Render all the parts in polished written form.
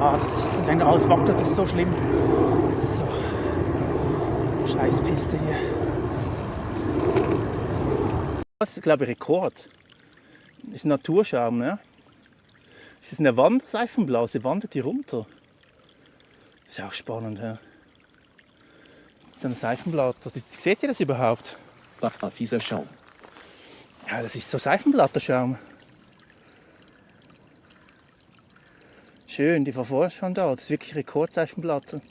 Ah, das ist, wenn alles wackelt, das ist so schlimm. So. Scheißpiste hier. Das ist, glaube ich, Rekord. Das ist ein Naturschaum, ne? Das ist eine Seifenblase, wandert die runter. Das ist auch spannend, ja. Das ist ein Seifenblatter. Seht ihr das überhaupt? Ach, fieser Schaum. Ja, das ist so Seifenblatterschaum. Schön, die war vorher schon da. Das ist wirklich Rekordseifenblatter.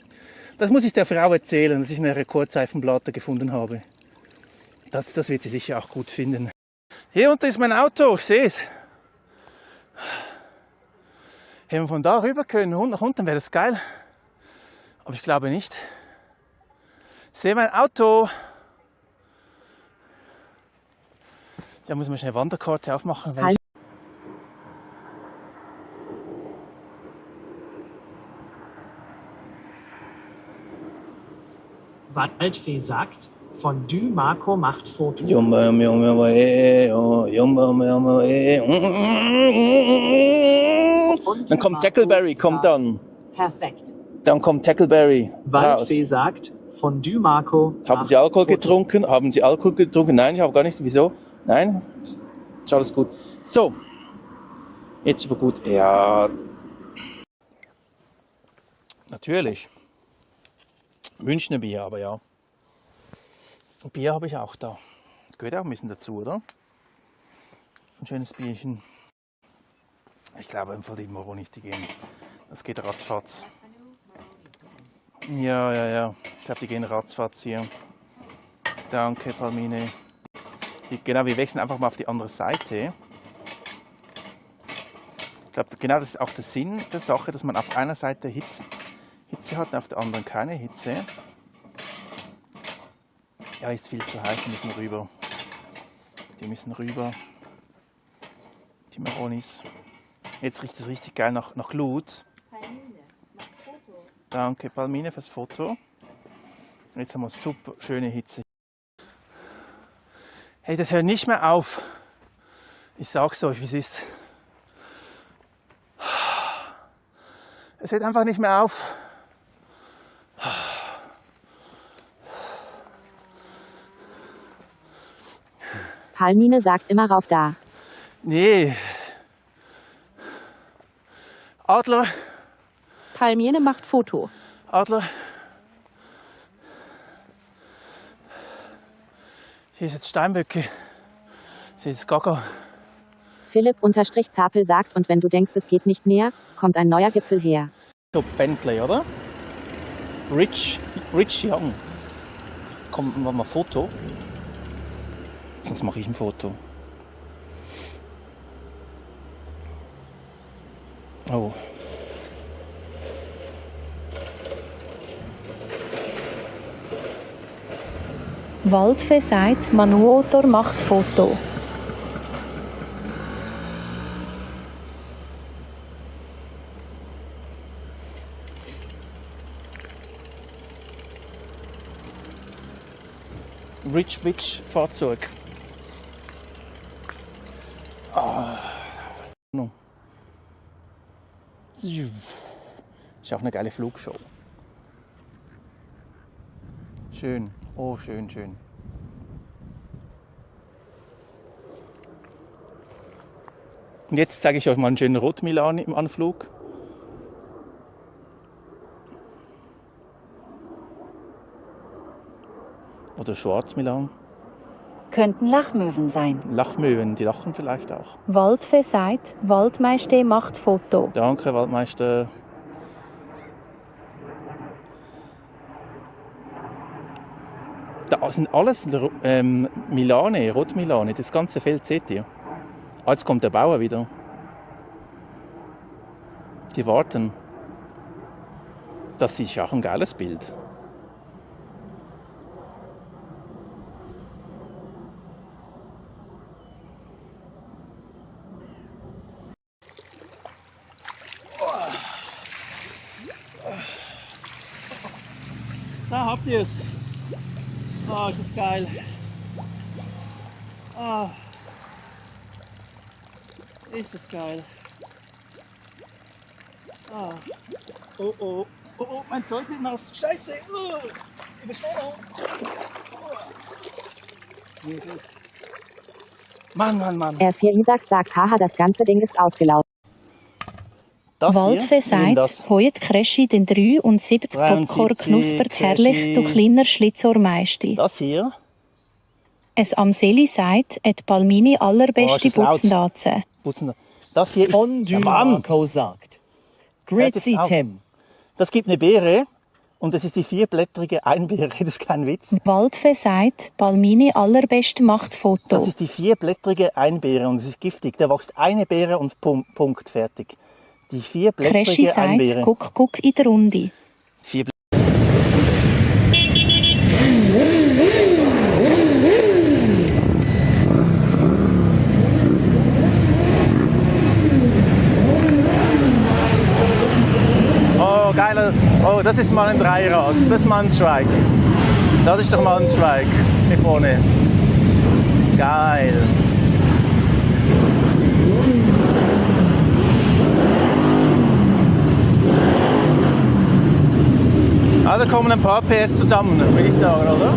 Das muss ich der Frau erzählen, dass ich eine Rekordseifenblatter gefunden habe. Das wird sie sicher auch gut finden. Hier unten ist mein Auto, ich sehe es. Wenn wir von da rüber können, nach unten wäre das geil. Aber ich glaube nicht. Ich sehe mein Auto. Da muss man schnell Wanderkarte aufmachen. Weil Waldfee sagt, Fondue Marco macht Foto. Dann kommt Tackleberry, kommt dann. Perfekt. Dann kommt Tackleberry Waldfee raus. sagt, Fondue Marco Haben macht Sie Alkohol Foto. getrunken? Haben Sie Alkohol getrunken? Nein, ich habe gar nichts. Wieso? Nein, ist alles gut. So, jetzt aber gut. Ja, natürlich. Münchner Bier, aber ja. Bier habe ich auch da. Gehört auch ein bisschen dazu, oder? Ein schönes Bierchen. Ich glaube einfach, die Moronis, die gehen. Das geht ratzfatz. Ja. Ich glaube, die gehen ratzfatz hier. Danke, Palmine. Genau, wir wechseln einfach mal auf die andere Seite. Ich glaube, genau das ist auch der Sinn der Sache, dass man auf einer Seite Hitze hat und auf der anderen keine Hitze. Ja, ist viel zu heiß, die müssen rüber. Die müssen rüber. Die Moronis. Jetzt riecht es richtig geil nach Glut. Palmine, mach Foto. Danke, Palmine, fürs Foto. Jetzt haben wir super schöne Hitze. Hey, das hört nicht mehr auf. Ich sag's euch, wie es ist. Es hört einfach nicht mehr auf. Palmine sagt immer rauf da. Nee. Adler, Palmine macht Foto. Adler. Hier ist jetzt Steinböcke. Hier ist Gaga. Philipp_Zapel sagt, und wenn du denkst, es geht nicht mehr, kommt ein neuer Gipfel her. So, Bentley, oder? Rich Young. Komm, machen wir mal ein Foto. Sonst mache ich ein Foto. Oh. Waldfee sagt, Manuotor macht Foto. Rich Fahrzeug. Ist auch eine geile Flugshow. Schön. Oh, schön. Und jetzt zeige ich euch mal einen schönen Rot-Milan im Anflug. Oder Schwarz-Milan. Könnten Lachmöwen sein. Lachmöwen, die lachen vielleicht auch. Waldfee sagt, Waldmeister macht Foto. Danke, Waldmeister. Da sind alles Milane, Rotmilane, das ganze Feld seht ihr. Jetzt kommt der Bauer wieder. Die warten. Das ist auch ein geiles Bild. Da habt ihr es. Oh, ist das geil. Oh. Ist das geil. Oh, oh. Oh, oh, mein Zeug wird nass. Scheiße. Überschwemmung. Mann. R4 Isaac sagt, haha, das ganze Ding ist ausgelaufen. Das Waldfee hier, nimm das. sagt, heute Kreschi den 73 Popcorn 73 knuspert herrlich, du kleiner Schlitzohrmeisti. Das hier. Es Amseli sagt, et Palmini Oh, allerbeste ist das laut? Putzendaze. Das hier ist... Fondue Ja, Mann. Marco sagt. Hört jetzt Gritzy auf. Tim. Das gibt eine Beere und das ist die 4-blättrige Einbeere, das ist kein Witz. Waldfee sagt, Palmini allerbeste macht Foto. Das ist die 4-blättrige Einbeere und es ist giftig. Da wächst eine Beere und Punkt, fertig. Die Kreschi 4-blättrige sagt, Einbeere. guck in der Runde. Oh, geiler. Oh, das ist mal ein Dreirad. Das ist mal ein Strike. Das ist doch mal ein Strike. Hier vorne. Geil. Ah, da kommen ein paar PS zusammen, würde ich sagen, oder?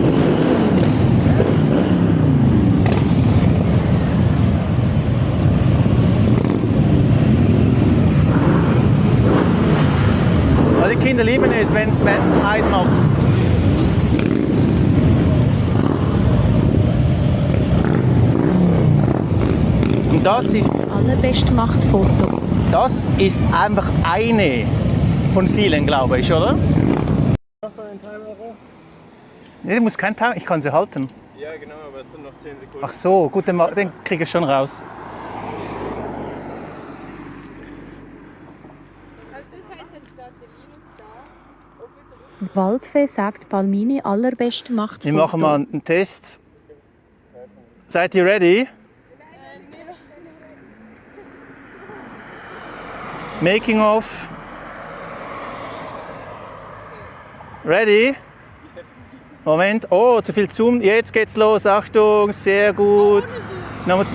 Die Kinder lieben es, wenn es Eis macht. Und Allerbeste macht Foto. das ist einfach eine von vielen, glaube ich, oder? Nee, du musst keinen Timer, ich kann sie halten. Ja, genau, aber es sind noch 10 Sekunden. Ach so, gut, den kriege ich schon raus. Waldfee sagt, Palmini allerbeste macht Foto. Wir machen mal einen Test. Seid ihr ready? Making of. Ready? Moment. Oh, zu viel Zoom. Jetzt geht's los. Achtung, sehr gut.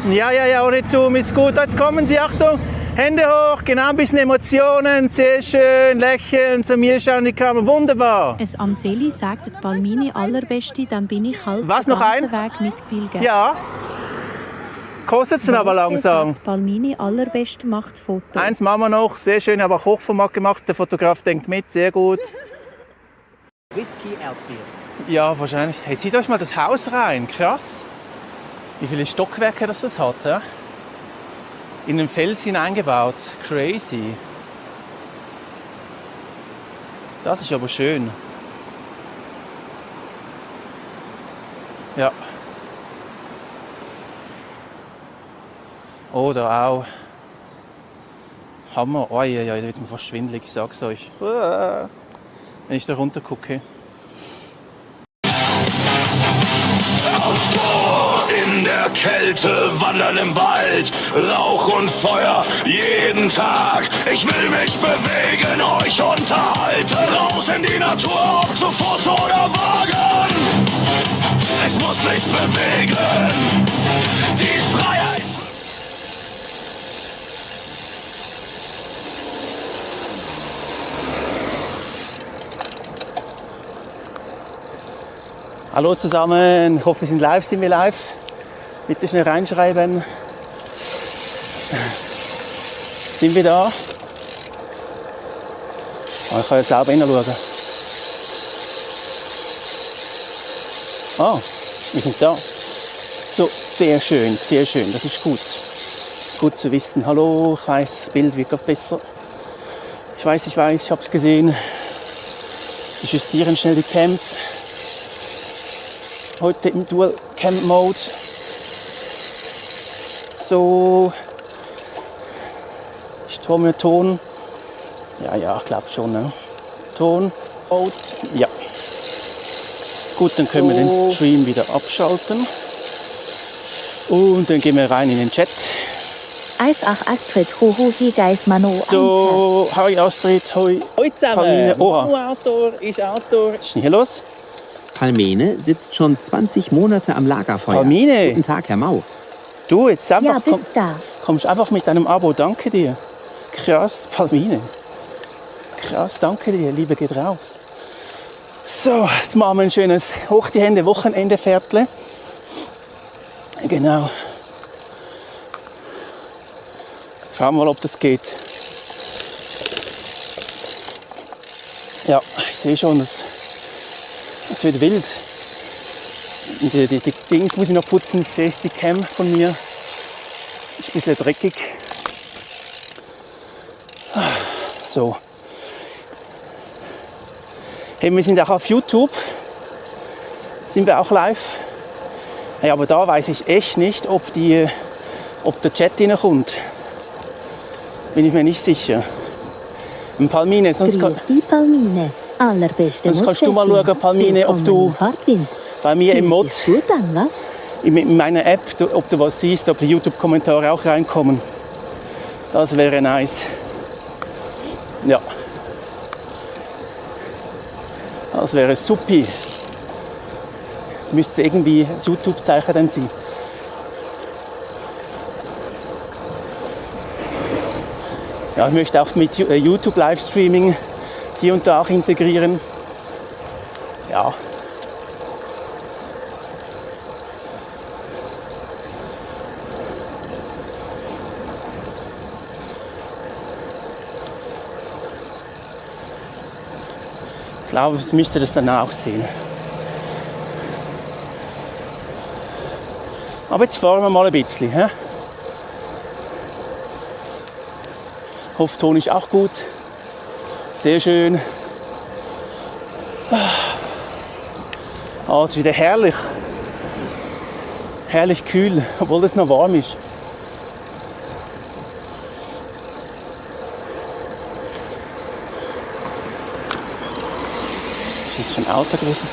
Ja, ohne Zoom ist gut. Jetzt kommen Sie. Achtung. Hände hoch, genau, ein bisschen Emotionen. Sehr schön. Lächeln, zu mir schauen die Kamera. Wunderbar. Es Amseli sagt, Palmini allerbeste, dann bin ich halt Was, den noch ein? ganzen Weg mitgebildet. Ja. Kostet es aber langsam. Palmini allerbeste macht Foto. Eins machen wir noch. Sehr schön, aber auch Hochformat gemacht. Der Fotograf denkt mit. Sehr gut. Whisky Erdbeer. Ja, wahrscheinlich. Hey, zieht euch mal das Haus rein. Krass. Wie viele Stockwerke das hat. Ja? In den Fels hineingebaut. Crazy. Das ist aber schön. Ja. Oder auch. Hammer. Oh, ja, da wird mir fast schwindelig, ich sag's euch. Wenn ich da runter gucke. In der Kälte, wandern im Wald, Rauch und Feuer jeden Tag. Ich will mich bewegen, euch unterhalten. Raus in die Natur, ob zu Fuß oder Wagen. Es muss sich bewegen, die Freiheit. Hallo zusammen, ich hoffe, wir sind wir live. Bitte schnell reinschreiben. Sind wir da? Oh, ich kann ja selber hinschauen. Ah, wir sind da. So, sehr schön, das ist gut. Gut zu wissen. Hallo, ich weiss, das Bild wird gerade besser. Ich weiß, ich habe es gesehen. Wir justieren schnell die Cams. Heute im Dual Cam Mode. So. Ist Ton? Ja, ich glaube schon. Ne? Ton Mode. Ja. Gut, dann können wir den Stream wieder abschalten. Und dann gehen wir rein in den Chat. Einfach Astrid, hoho, he guys, Mano. So, hoi Astrid, hoi. Hallo zusammen. Palmine. Oha. Autor ist Autor. Was ist denn hier los? Palmine sitzt schon 20 Monate am Lagerfeuer. Palmine. Guten Tag, Herr Mau. Du, jetzt einfach Ja, bist da. kommst einfach mit deinem Abo, danke dir. Krass, Palmine. Krass, danke dir, Liebe geht raus. So, jetzt machen wir ein schönes Hoch die Hände Wochenende-Viertel. Genau. Schauen wir mal, ob das geht. Ja, ich sehe schon, es wird wild. Die Dings muss ich noch putzen. Ich sehe es, die Cam von mir ist ein bisschen dreckig. So. Hey, wir sind auch auf YouTube. Sind wir auch live? Hey, aber da weiß ich echt nicht, ob der Chat reinkommt. Bin ich mir nicht sicher. Und Palmine, sonst, Grüß die Palmine. Allerbeste sonst kannst du mal schauen, Palmine, ob du bei mir im Mod, Gut an, was? in meiner App, ob du was siehst, ob die YouTube-Kommentare auch reinkommen. Das wäre nice. Ja. Das wäre supi. Das müsste irgendwie das YouTube-Zeichen dann sein. Ja, ich möchte auch mit YouTube-Livestreaming hier und da auch integrieren. Ja. Ich glaube, es müsste das dann auch sehen. Aber jetzt fahren wir mal ein bisschen. He? Hoffe, Ton ist auch gut. Sehr schön. Es ist wieder herrlich. Herrlich kühl, obwohl es noch warm ist. Was ist das für ein Auto gewesen?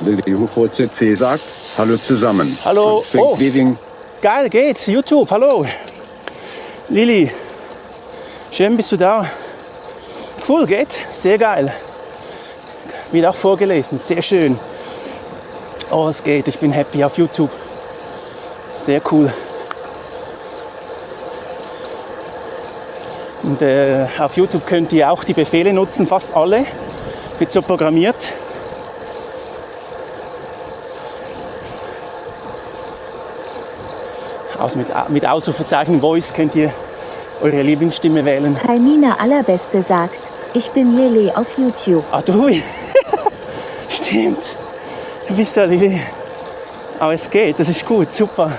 Lilly UVCC sagt, hallo zusammen. Hallo. Oh, geil, geht's. YouTube, hallo. Lilly, schön bist du da. Cool, geht. Sehr geil. Wird auch vorgelesen, sehr schön. Oh, es geht. Ich bin happy auf YouTube. Sehr cool. Und auf YouTube könnt ihr auch die Befehle nutzen, fast alle. Wird so programmiert. Also mit Ausrufezeichen Voice könnt ihr eure Lieblingsstimme wählen. Palmina Allerbeste sagt, ich bin Lilly auf YouTube. Ah, du? Stimmt. Du bist da, Lilly. Aber es geht, das ist gut, super.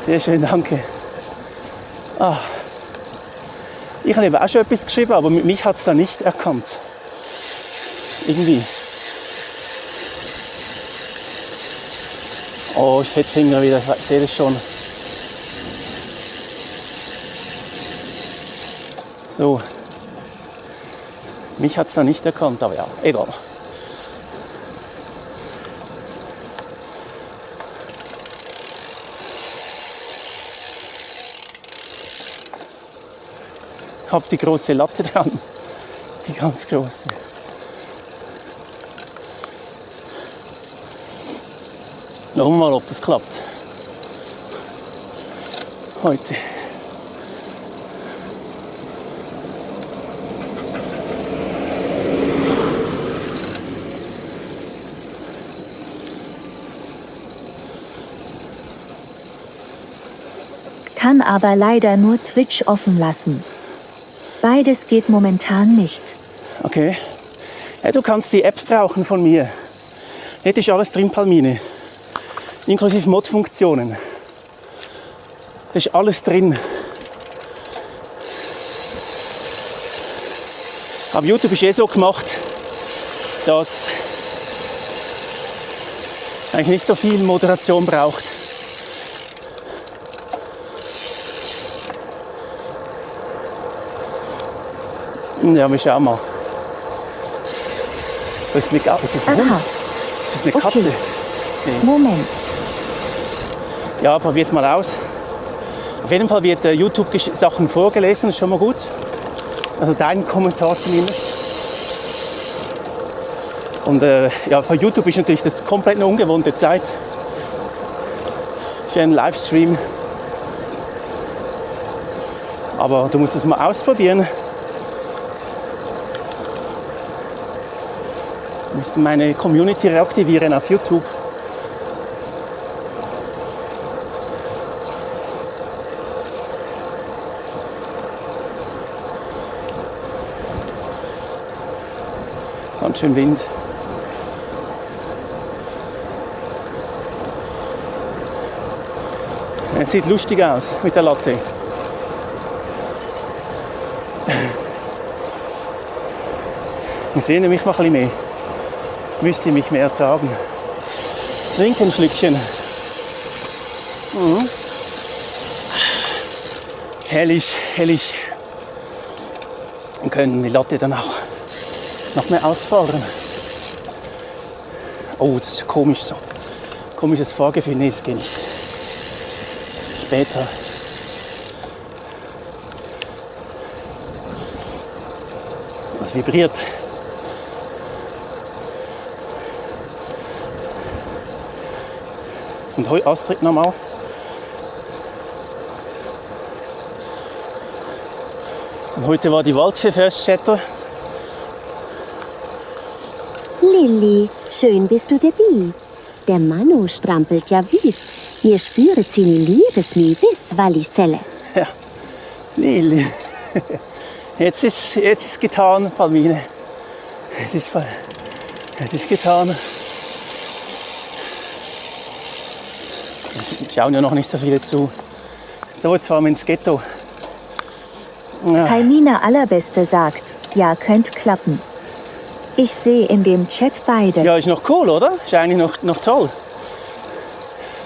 Sehr schön, danke. Ah. Ich habe eben auch schon etwas geschrieben, aber mich hat es da nicht erkannt. Irgendwie. Oh, ich Fettfinger wieder, ich sehe das schon. So. Mich hat es da nicht erkannt, aber ja, egal. Ich habe die große Latte dran, die ganz große. Schauen wir mal, ob das klappt. Heute. Kann aber leider nur Twitch offen lassen. Beides geht momentan nicht. Okay. Ja, du kannst die App brauchen von mir. Hätte ich alles drin, Palmine. Inklusive Mod-Funktionen. Da ist alles drin. Aber YouTube ist so gemacht, dass eigentlich nicht so viel Moderation braucht. Ja, wir schauen mal. Was ist das ein Hund? Ist das eine Katze? Okay. Nee. Moment. Ja, probier's mal aus. Auf jeden Fall wird YouTube-Sachen vorgelesen, das ist schon mal gut. Also dein Kommentar zumindest. Und ja, für YouTube ist natürlich das komplett eine ungewohnte Zeit. für einen Livestream. Aber du musst es mal ausprobieren. Wir müssen meine Community reaktivieren auf YouTube. Ganz schön Wind. Es sieht lustig aus mit der Latte. Ich sehne mich mal ein bisschen mehr. Müsste mich mehr ertragen. Trinken ein Schlückchen. Herrlich, herrlich. Und können die Latte dann auch noch mehr ausfahren. Oh, das ist komisch so. Komisches Fahrgefühl. Nee, das geht nicht. Später. Das vibriert. Und heute Astrid nochmal. Und heute war die Waldfee-Feststätte. Lilly, schön bist du dabei. Der Manu strampelt ja wüst. Mir spürt seine Liebesmühe bis Walliselle. Ja, Lili. Jetzt ist getan, Palmine. Es ist getan. Es schauen ja noch nicht so viele zu. So, jetzt fahren wir ins Ghetto. Ja. Palmina Allerbeste sagt, ja, könnt klappen. Ich sehe in dem Chat beides. Ja, ist noch cool, oder? Ist eigentlich noch toll.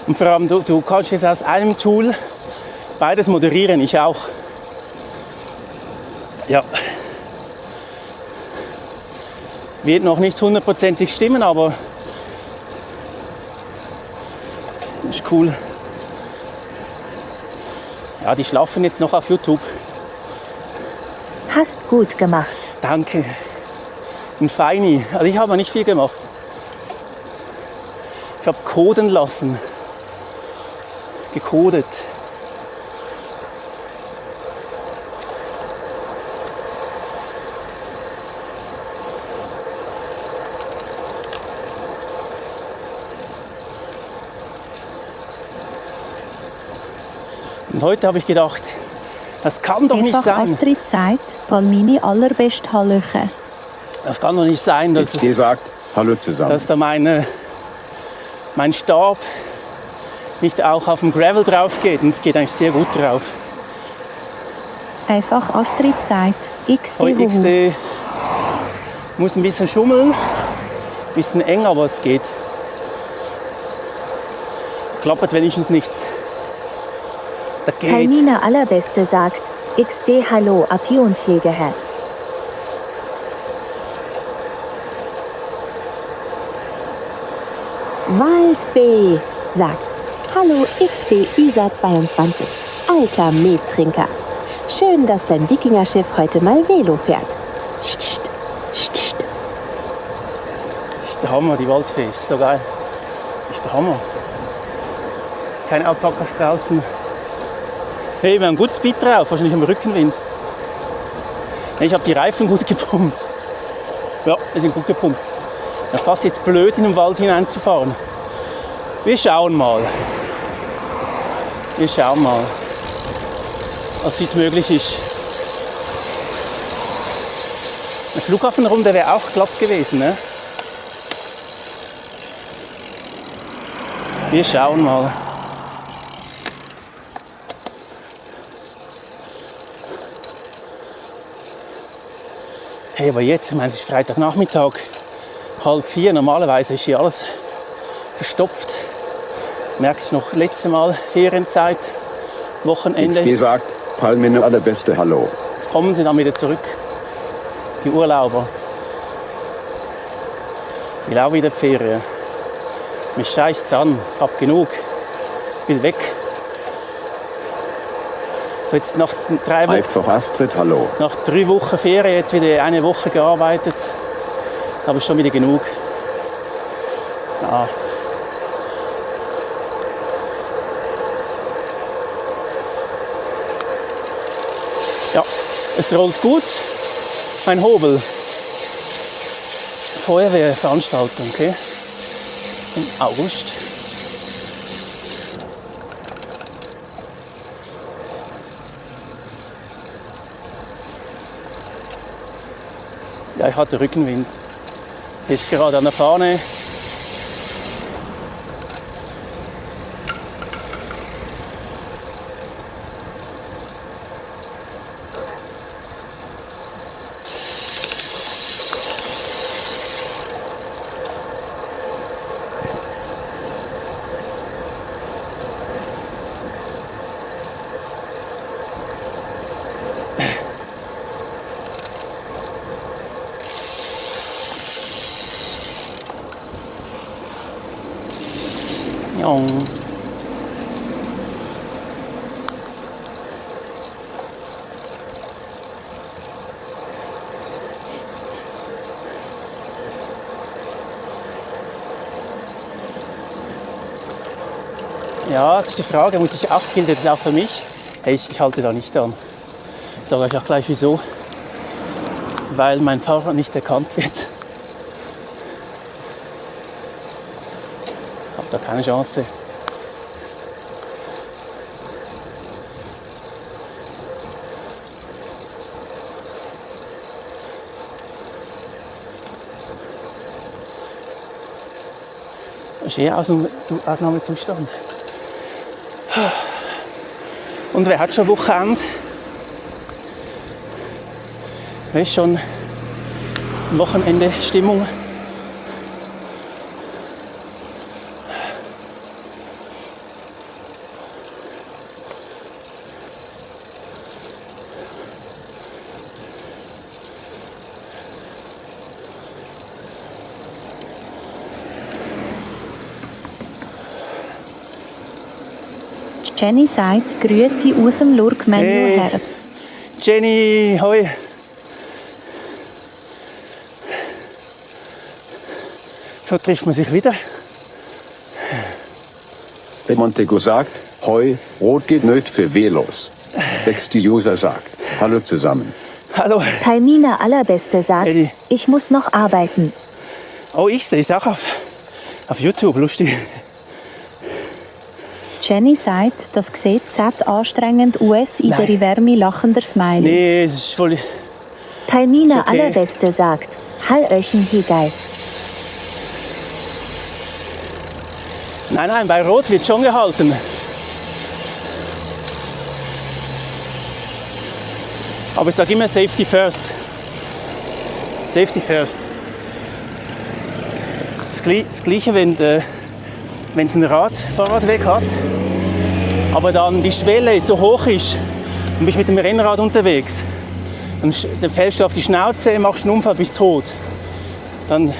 Und vor allem, du kannst jetzt aus einem Tool beides moderieren, ich auch. Ja. Wird noch nicht hundertprozentig stimmen, aber ist cool. Ja, die schlafen jetzt noch auf YouTube. Hast gut gemacht. Danke. Ein Feini. Also ich habe nicht viel gemacht. Ich habe coden lassen. Gecodet. Und heute habe ich gedacht, das kann doch nicht sein. Astrid sagt, Palmini allerbest Hallöchen. Das kann doch nicht sein, dass, XG sagt, hallo zusammen. dass da mein Stab nicht auch auf dem Gravel drauf geht. Und es geht eigentlich sehr gut drauf. Einfach Astrid sagt, XD Heute Huhu. XD muss ein bisschen schummeln, ein bisschen eng, aber es geht. Klappert wenigstens nichts. Da geht. Palmina Allerbeste sagt, XD Hallo, Api und Pflegeherz. Waldfee sagt, Hallo XD Isa 22, alter Mettrinker. Schön, dass dein Wikingerschiff heute mal Velo fährt. Scht, scht, scht. Das ist der Hammer, die Waldfee, ist so geil. Das ist der Hammer. Keine Alpakas draußen. Hey, wir haben gut Speed drauf, wahrscheinlich am Rückenwind. Ich habe die Reifen gut gepumpt. Ja, die sind gut gepumpt. Ja, fast jetzt blöd in den Wald hineinzufahren. Wir schauen mal. Wir schauen mal, was hier möglich ist. Eine Flughafenrunde wäre auch glatt gewesen, ne? Wir schauen mal. Hey, aber jetzt, ich meine, es ist Freitagnachmittag, 3:30. Normalerweise ist hier alles verstopft. Merkst du noch, letztes Mal Ferienzeit, Wochenende. XG sagt, Palmine Allerbeste hallo. Jetzt kommen sie dann wieder zurück, die Urlauber. Ich will auch wieder Ferien. Mich scheißt's an, hab genug, will weg. So, jetzt nach 3 Wochen. Einfach Astrid hallo. Nach 3 Wochen Ferien, jetzt wieder eine Woche gearbeitet. Jetzt habe ich schon wieder genug. Ja. Ja, es rollt gut. Ein Hobel. Feuerwehrveranstaltung, okay? Im August. Ja, ich hatte Rückenwind. Ich sitze gerade an der Fahne. Ja. Ja, das ist die Frage, muss ich auch, gilt das auch für mich? Hey, ich halte da nicht an. Ich sage euch auch gleich wieso. Weil mein Fahrer nicht erkannt wird. Ich habe da keine Chance. Das ist eher Ausnahmezustand. Und wer hat schon Wochenende? Wer ist schon Wochenende Stimmung? Jenny sagt, Grüezi aus dem Lurgmenno-Herz. Jenny, hoi. So trifft man sich wieder. Montego sagt, Hoi, rot geht nicht für Velos. Sexty User sagt, hallo zusammen. Hallo. Palmina Allerbeste sagt, Eddie. ich muss noch arbeiten. Oh, ich ist auch auf YouTube, lustig. Jenny sagt, das sieht satt anstrengend aus in der Wärme lachender Smiley. Nee, es ist voll... Palmina Ist okay. Allerbeste sagt, Hallöchen, hey Guys. Nein, bei Rot wird schon gehalten. Aber ich sage immer Safety first. Safety first. Das Gleiche, wenn es einen Fahrradweg hat, aber dann die Schwelle so hoch ist und du bist mit dem Rennrad unterwegs, dann fällst du auf die Schnauze, machst einen Unfall, bist tot. Dann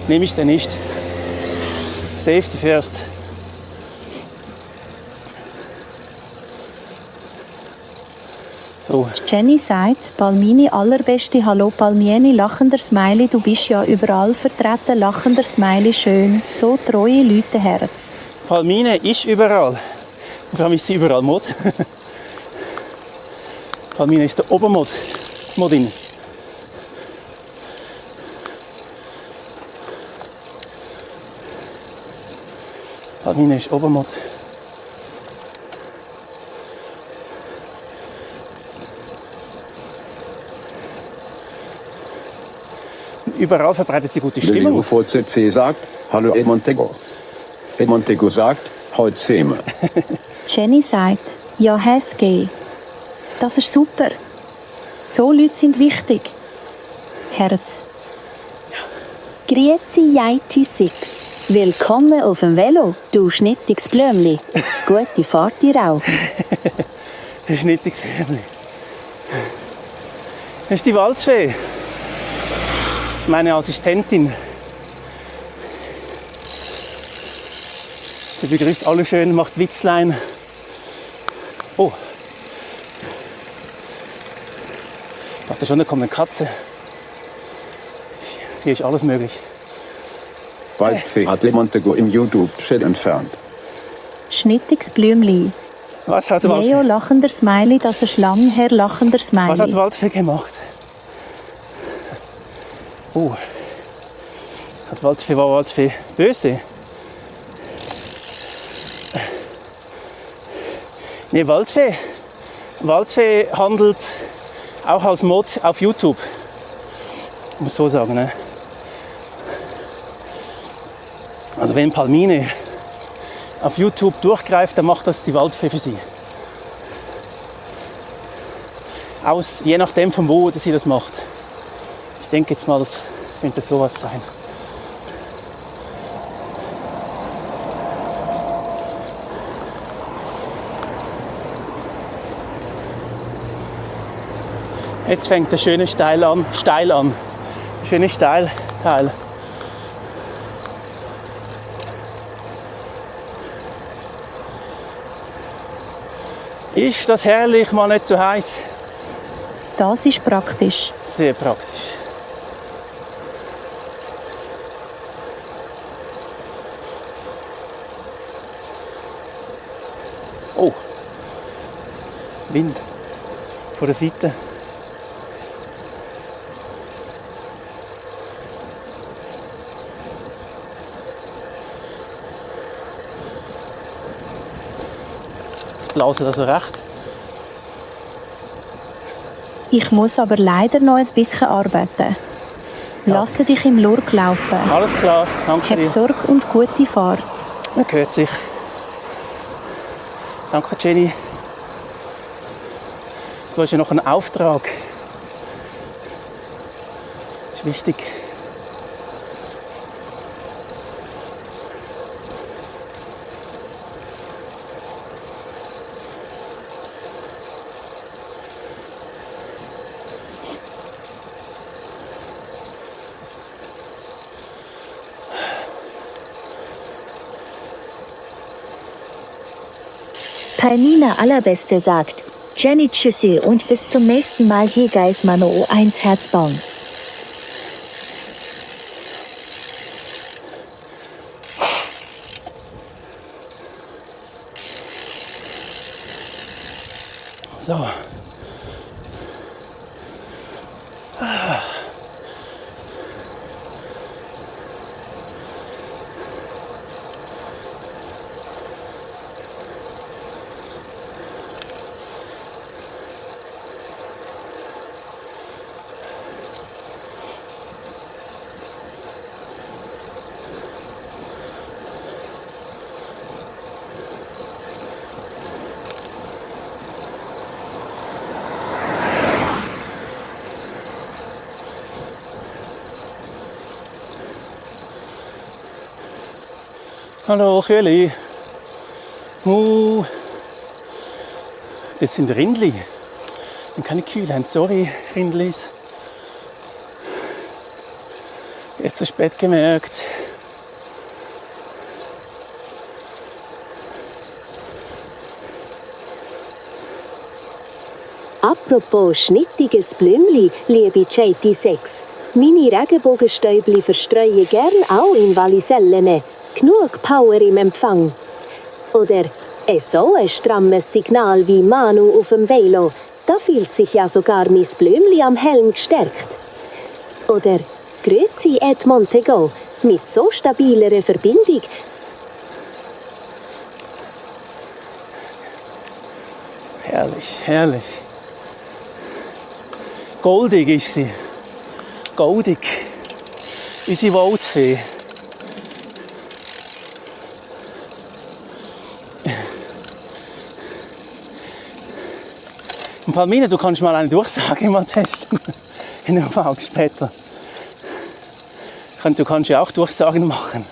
nehme ich den nicht. Safety first. So. Jenny sagt, Palmini allerbeste Hallo Palmieni, lachender Smiley, du bist ja überall vertreten, lachender Smiley, schön, so treue Leute Herz. Palmine ist überall. Vor allem ist sie überall Mod. Palmine ist der Obermodin. Palmine ist Obermod. Überall verbreitet sie gute Stimmung. UVCC sagt, hallo Montego. Montego sagt, heute sehen wir. Jenny sagt, ja, Häsge. Das ist super. So Leute sind wichtig. Herz. Grüezi Jaiti 6. Willkommen auf dem Velo, du schnittiges Blümli. Gute Fahrt dir auch. Ein schnittiges Blümli. Das ist die Waldfee. Das ist meine Assistentin. Sie begrüßt alle schön, macht Witzlein. Oh. Ich dachte schon, da kommt eine Katze. Hier ist alles möglich. Waldfee hat Montego im YouTube-Chat entfernt. Schnittiges Blümli. Was hat der Leo, Waldfee, lachender Smiley, das ist lang her, lachender was hat der Smiley. Waldfee gemacht? War Waldfee böse? Nee, Waldfee handelt auch als Mod auf YouTube. Ich muss so sagen, ne? Also wenn Palmine auf YouTube durchgreift, dann macht das die Waldfee für sie. Je nachdem von wo sie das macht. Ich denke jetzt mal, das könnte sowas sein. Jetzt fängt der schöne steil an. Schöne Steilteil. Ist das herrlich, mal nicht zu heiß? Das ist praktisch. Sehr praktisch. Oh, Wind von der Seite. Es blauset also recht. Ich muss aber leider noch ein bisschen arbeiten. Lasse dich im Lurk laufen. Alles klar, danke Hab dir. Sorge und gute Fahrt. Man hört sich. Danke, Jenny. Du hast ja noch einen Auftrag. Das ist wichtig. Palmina Allerbeste sagt, Jenny Tschüssi und bis zum nächsten Mal hier Geismano 1 Herz bauen. So. Hallo, Köli. Das sind Rindli. Und keine Kühllein. Sorry, Rindlis. Jetzt zu spät gemerkt. Apropos schnittiges Blümli, liebe JT6. Meine Regenbogenstäubli verstreue gern auch in Wallisellen. Genug Power im Empfang. Oder so ein strammes Signal wie Manu auf dem Velo. Da fühlt sich ja sogar mein Blümli am Helm gestärkt. Oder Grüezi Ed Montego. Mit so stabiler Verbindung. Herrlich, herrlich. Goldig ist sie. Goldig. Unsere Waldfee. Und Palmine, du kannst mal eine Durchsage mal testen. In der Frage später. Du kannst ja auch Durchsagen machen.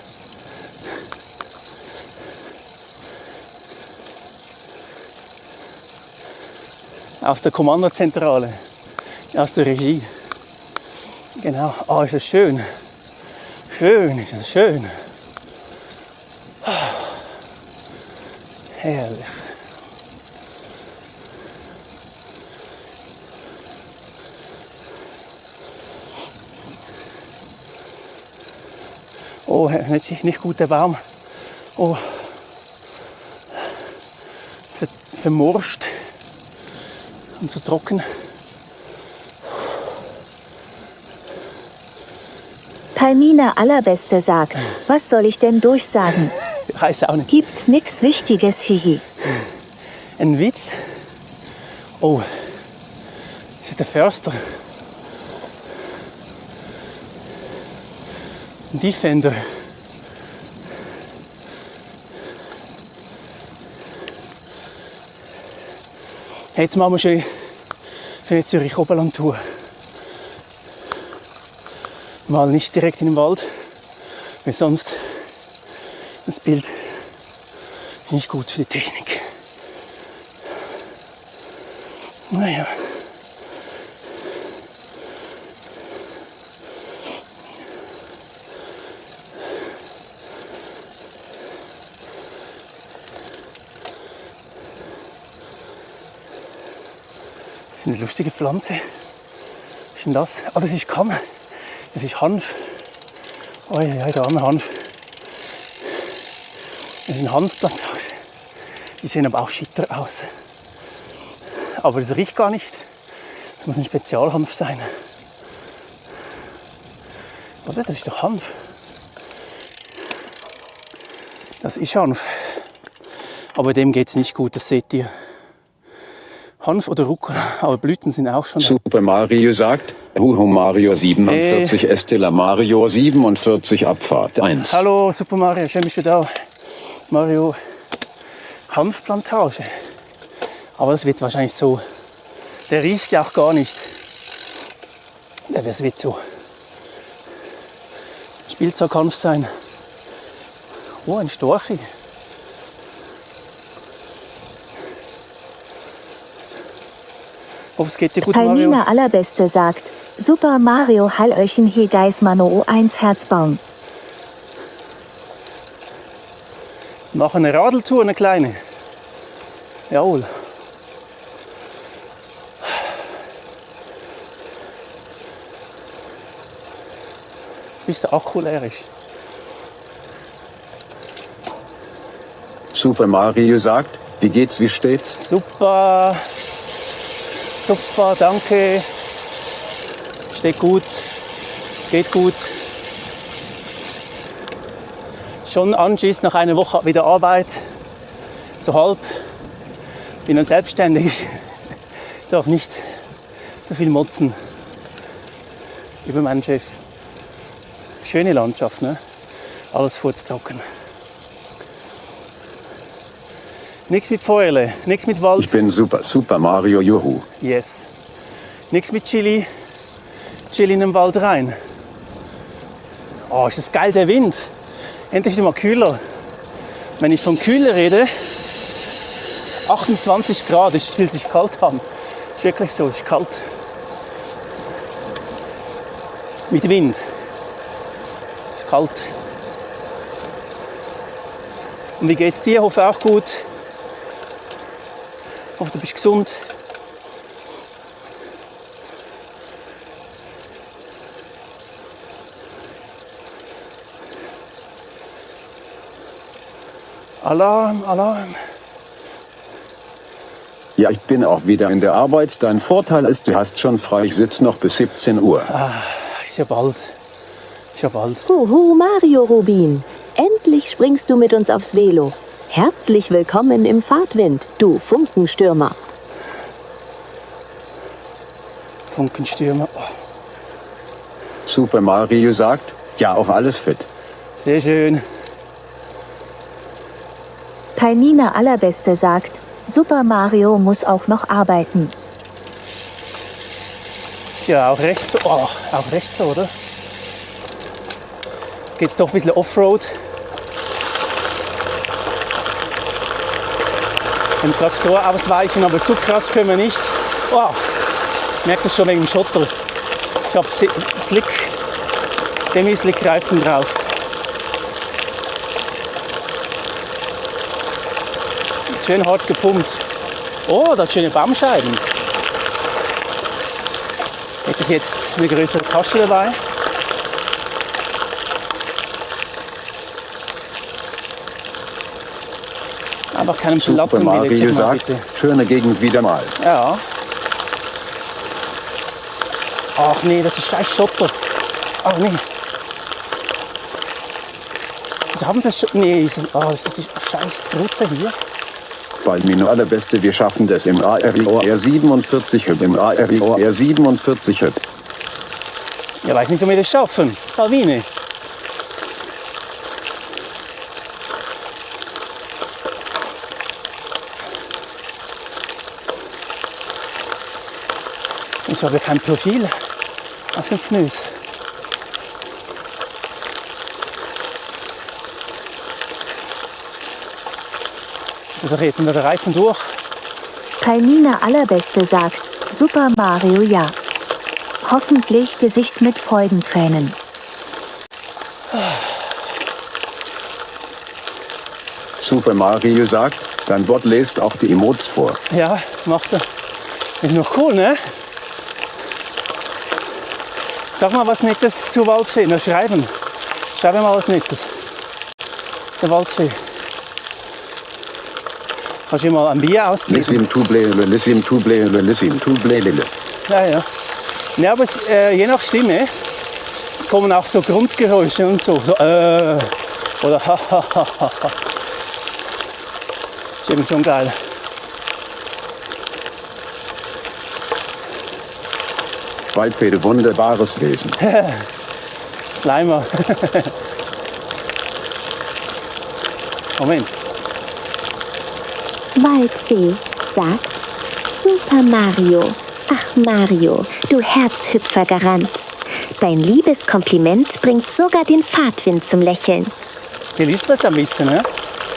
Aus der Kommandozentrale. Aus der Regie. Genau. Oh, ist das schön. Schön, ist das schön. Herrlich. Oh, nicht gut der Baum. Oh. vermorscht und zu trocken. Palmina Allerbeste sagt, was soll ich denn durchsagen? Weiß auch nicht. Gibt nix Wichtiges, hihi. Ein Witz? Oh, das ist der Förster. Ein Defender. Jetzt machen wir schon eine Zürich-Oberland-Tour. Mal nicht direkt in den Wald, weil sonst das Bild nicht gut für die Technik. Naja. Das ist eine lustige Pflanze. Was ist denn das? Ah, das ist Kamm. Das ist Hanf. Oh ja, der arme Hanf. Das ist ein Hanfplantage. Die sehen aber auch schitter aus. Aber das riecht gar nicht. Das muss ein Spezialhanf sein. Was ist das? Das ist doch Hanf. Das ist Hanf. Aber dem geht es nicht gut, das seht ihr. Hanf oder Rucola, aber Blüten sind auch schon da. Super Mario sagt, Huhu Mario 47, Estella Mario 47, Abfahrt 1. Hallo Super Mario, schön bist du da. Mario, Hanfplantage. Aber es wird wahrscheinlich so, der riecht ja auch gar nicht. Es wird so Spielzeughanf sein. Oh, ein Storchi. Es geht dir gut, Palmina Mario. Allerbeste sagt, Super Mario Hallöchen hier Geismano 1 Herzbaum. Mach eine Radeltour, eine kleine. Jawohl. Bis der Akku leer ist. Super Mario sagt, wie geht's, wie steht's? Super. Super, danke. Steht gut. Geht gut. Schon anschließend nach einer Woche wieder Arbeit. So halb. Bin dann selbstständig. Darf nicht so viel motzen über meinen Chef. Schöne Landschaft, ne? Alles furztrocken. Nichts mit Fäule, nichts mit Wald. Ich bin Super Mario, juhu. Yes. Nichts mit Chili. Chili in den Wald rein. Oh, ist das geil, der Wind. Endlich mal kühler. Wenn ich von kühler rede, 28 Grad, es fühlt sich kalt an. Ist wirklich so, es ist kalt. Mit Wind. Ist kalt. Und wie geht's dir? Hoffe auch gut. Hoffe, du bist gesund. Alarm, Alarm. Ja, ich bin auch wieder in der Arbeit. Dein Vorteil ist, du hast schon frei. Ich sitze noch bis 17 Uhr. Ist ja bald. Ist ja bald. Huhu Mario Rubin, endlich springst du mit uns aufs Velo. Herzlich willkommen im Fahrtwind, du Funkenstürmer. Funkenstürmer. Oh. Super Mario sagt, ja, auf alles fit. Sehr schön. Palmina Allerbeste sagt, Super Mario muss auch noch arbeiten. Ja, auch recht so. Oh, auch recht so, oder? Jetzt geht's doch ein bisschen Offroad. Dem Traktor ausweichen, aber zu krass können wir nicht. Oh, ich merke das schon wegen dem Schotter. Ich habe Semi-Slick-Reifen drauf. Schön hart gepumpt. Oh, da hat schöne Baumscheiben. Hätte ich jetzt eine größere Tasche dabei. Einfach keinen Super Platten wie Mario letztes Mal, sagt, bitte. schöne Gegend wieder mal. Ja. Ach nee, das ist scheiß Schotter. Ach nee. Sie haben das schon. Nee, ist das die scheiß Trutte hier? Balmino allerbeste, wir schaffen das im ARIOR 47 Hüb, im ARIOR 47 Hüb. Ja, weiß nicht, ob wir das schaffen. Balmine. Ich habe ja kein Profil aus dem Knös. Da dreht mir der Reifen durch. Palmina Allerbeste sagt, Super Mario ja. Hoffentlich Gesicht mit Freudentränen. Super Mario sagt, dein Bot lest auch die Emotes vor. Ja, macht er. Ist noch cool, ne? Sag mal was Nettes zur Waldfee. Na, schreiben. Schreib mal was Nettes. Der Waldfee. Kannst du mal ein Bier ausgeben? Lissim tublele, lissim tublele, lissim tublele. Ja, ja. Ja, aber je nach Stimme kommen auch so Grunzgeräusche und so. Oder ha ha ha ha ha. Ist eben schon geil. Waldfee, wunderbares Wesen. Schleimer. Moment. Waldfee sagt, Super Mario. Ach Mario, du Herzhüpfergarant. Dein Liebeskompliment bringt sogar den Fahrtwind zum Lächeln. Die lispelt ein bisschen, ne?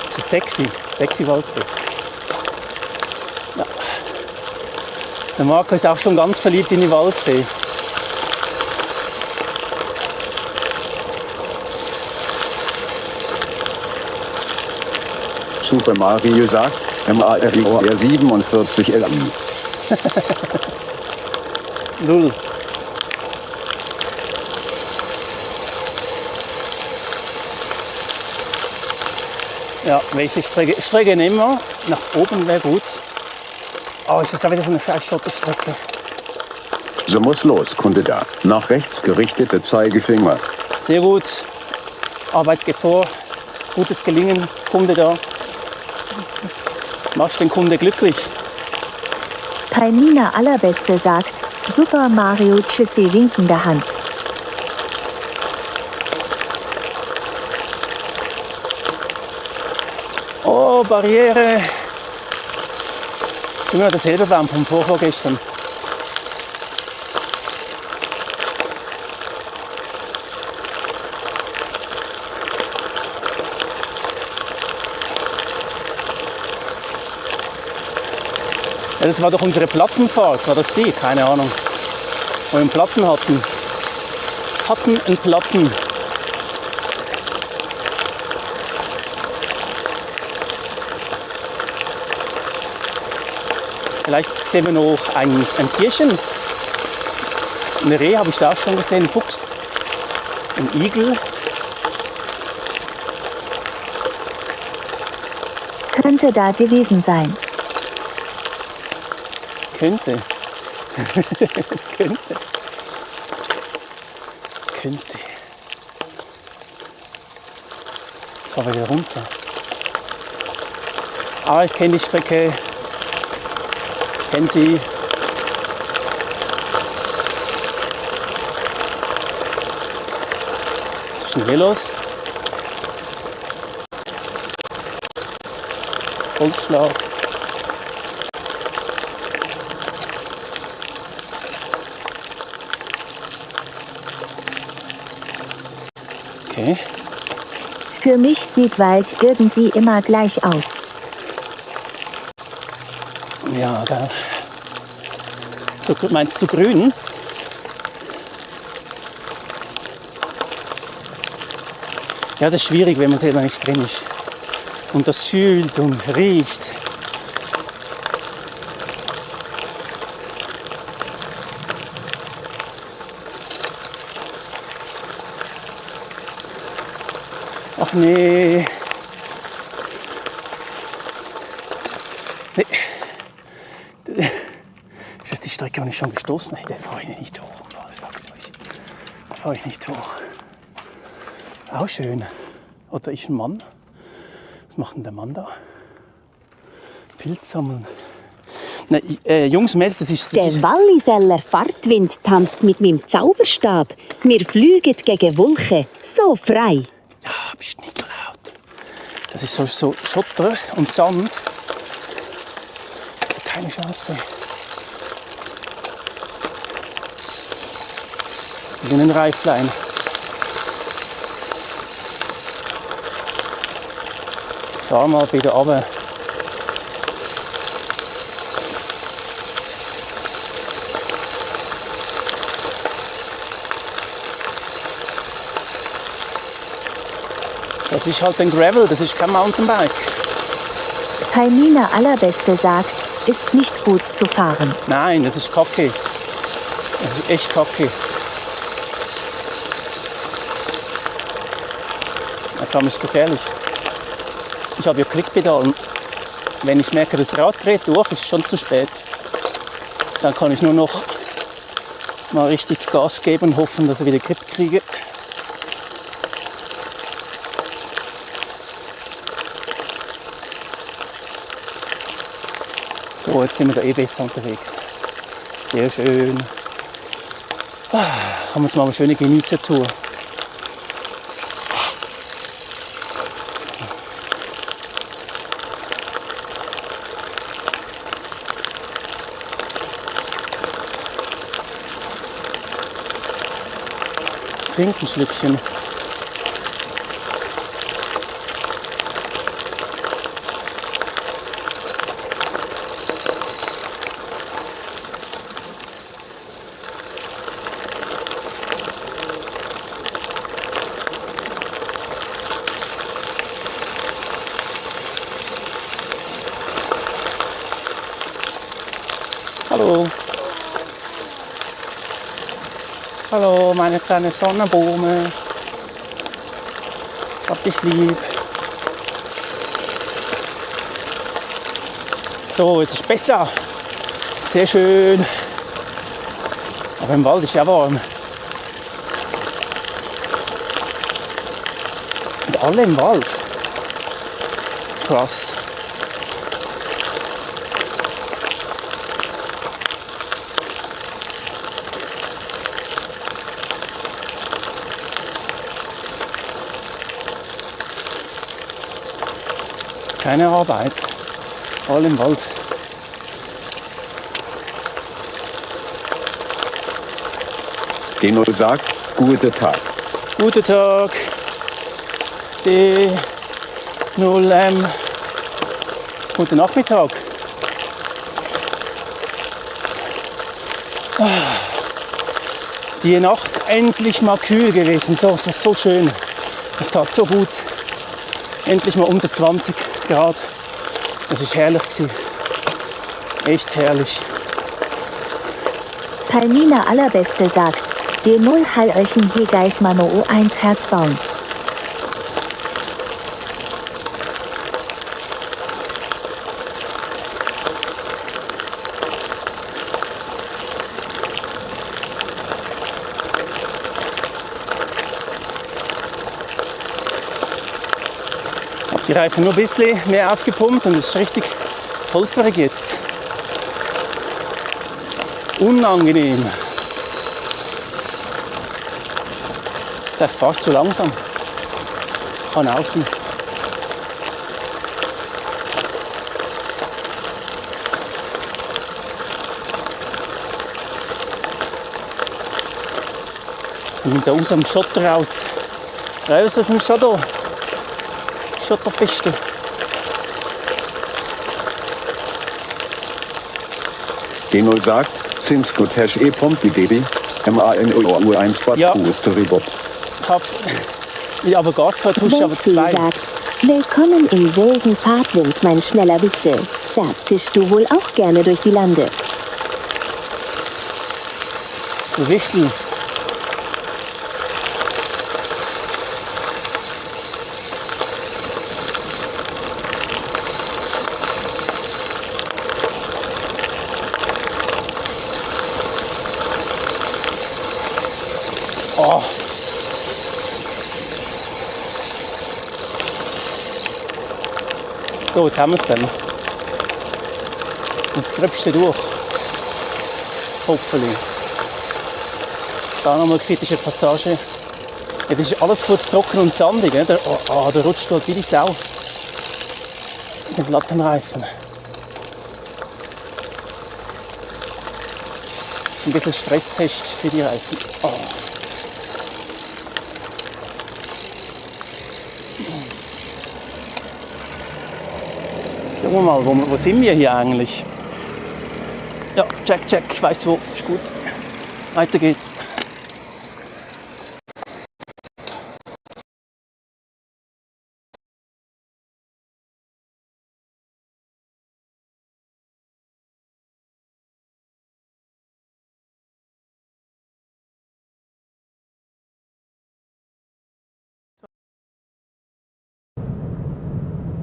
Das ist sexy. Sexy Waldfee. Ja. Der Marco ist auch schon ganz verliebt in die Waldfee. Super Mario sagt, MARIOR 47 LI. Null. Ja, welche Strecke nehmen wir? Nach oben wäre gut. Oh, ist das auch wieder so eine scheiß Schotterstrecke. So muss los, Kunde da. Nach rechts gerichtete Zeigefinger. Sehr gut. Arbeit geht vor. Gutes Gelingen. Kunde da. Machst den Kunde glücklich. Palmina Allerbeste sagt, Super Mario Tschüssi winkende Hand. Oh, Barriere. Das ist immer derselbe Baum vom vorgestern. Ja, das war doch unsere Plattenfahrt, war das die? Keine Ahnung. Wo wir einen Platten hatten. Hatten einen Platten. Vielleicht sehen wir noch ein Tierchen. Ein Reh habe ich da auch schon gesehen, ein Fuchs, ein Igel. Könnte da gewesen sein. Könnte. Könnte. Könnte. So, wieder runter. Aber ich kenne die Strecke. Kennen Sie. Was ist denn hier los? Holzschlag. Okay. Für mich sieht Wald irgendwie immer gleich aus. Ja, geil. So, meinst du grün? Ja, das ist schwierig, wenn man selber nicht drin ist. Und das fühlt und riecht. Ach nee. Nee. Ist das die Strecke, wo ich schon gestoßen habe? Da fahre ich nicht hoch. Ich sag's euch. Da fahre ich nicht hoch. Auch schön. Oder ist ein Mann? Was macht denn der Mann da? Pilz sammeln. Nein, Jungs, Mädels, das ist... Der Walliseller Fahrtwind tanzt mit meinem Zauberstab. Wir fliegen gegen Wolken, so frei. Ja, bist nicht so laut. Das ist so Schotter und Sand. Also keine Chance. Wie ein Reiflein. Fahr mal wieder runter. Das ist halt ein Gravel, das ist kein Mountainbike. Palmina Allerbeste sagt, ist nicht gut zu fahren. Nein, das ist kacke. Das ist echt kacke. Vor allem ist es gefährlich. Ich habe ja Klickpedal. Wenn ich merke, das Rad dreht durch, ist es schon zu spät. Dann kann ich nur noch mal richtig Gas geben und hoffen, dass ich wieder Grip kriege. So, jetzt sind wir da eh besser unterwegs. Sehr schön. Haben wir jetzt mal eine schöne Genießertour. Trink ein Schlückchen. Hallo. Hallo, meine kleine Sonnenblume. Ich hab dich lieb. So, jetzt ist es besser. Sehr schön. Aber im Wald ist ja warm. Sind alle im Wald. Krass. Keine Arbeit, alle im Wald. D0 sagt, guten Tag. Guten Tag. D0M. Guten Nachmittag. Die Nacht endlich mal kühl gewesen. So, es war so schön. Das tat so gut. Endlich mal unter 20 Grad. Das ist herrlich gewesen. Echt herrlich. Palmina Allerbeste sagt, D0 Hallöchen hier Geismano O1 Herzbaum. Die Reifen nur ein bisschen mehr aufgepumpt und es ist richtig holperig jetzt. Unangenehm. Der fährt zu langsam. Kann auch sein. Und da aus dem Schotter raus. Raus auf dem Schotter. Schotterpiste. D0 sagt, Sims gut Hash E Pompi Baby, MANOU1 Bad Ja. Storybob. Ja, aber Gascard tust du aber Weltfee 2. sagt, willkommen im wilden Fahrtwind, mein schneller Wichtel. Da zischst du wohl auch gerne durch die Lande. Du Wichtel. So, jetzt haben wir es dann. Das gröbste durch. Hoffentlich. Da nochmal eine kritische Passage. Ja, das ist alles viel zu trocken und sandig. Ne? Der rutscht halt wie die Sau. Mit den Plattenreifen. Das ist ein bisschen Stresstest für die Reifen. Oh. Schauen wir mal, wo sind wir hier eigentlich? Ja, check, ich weiss wo, ist gut. Weiter geht's.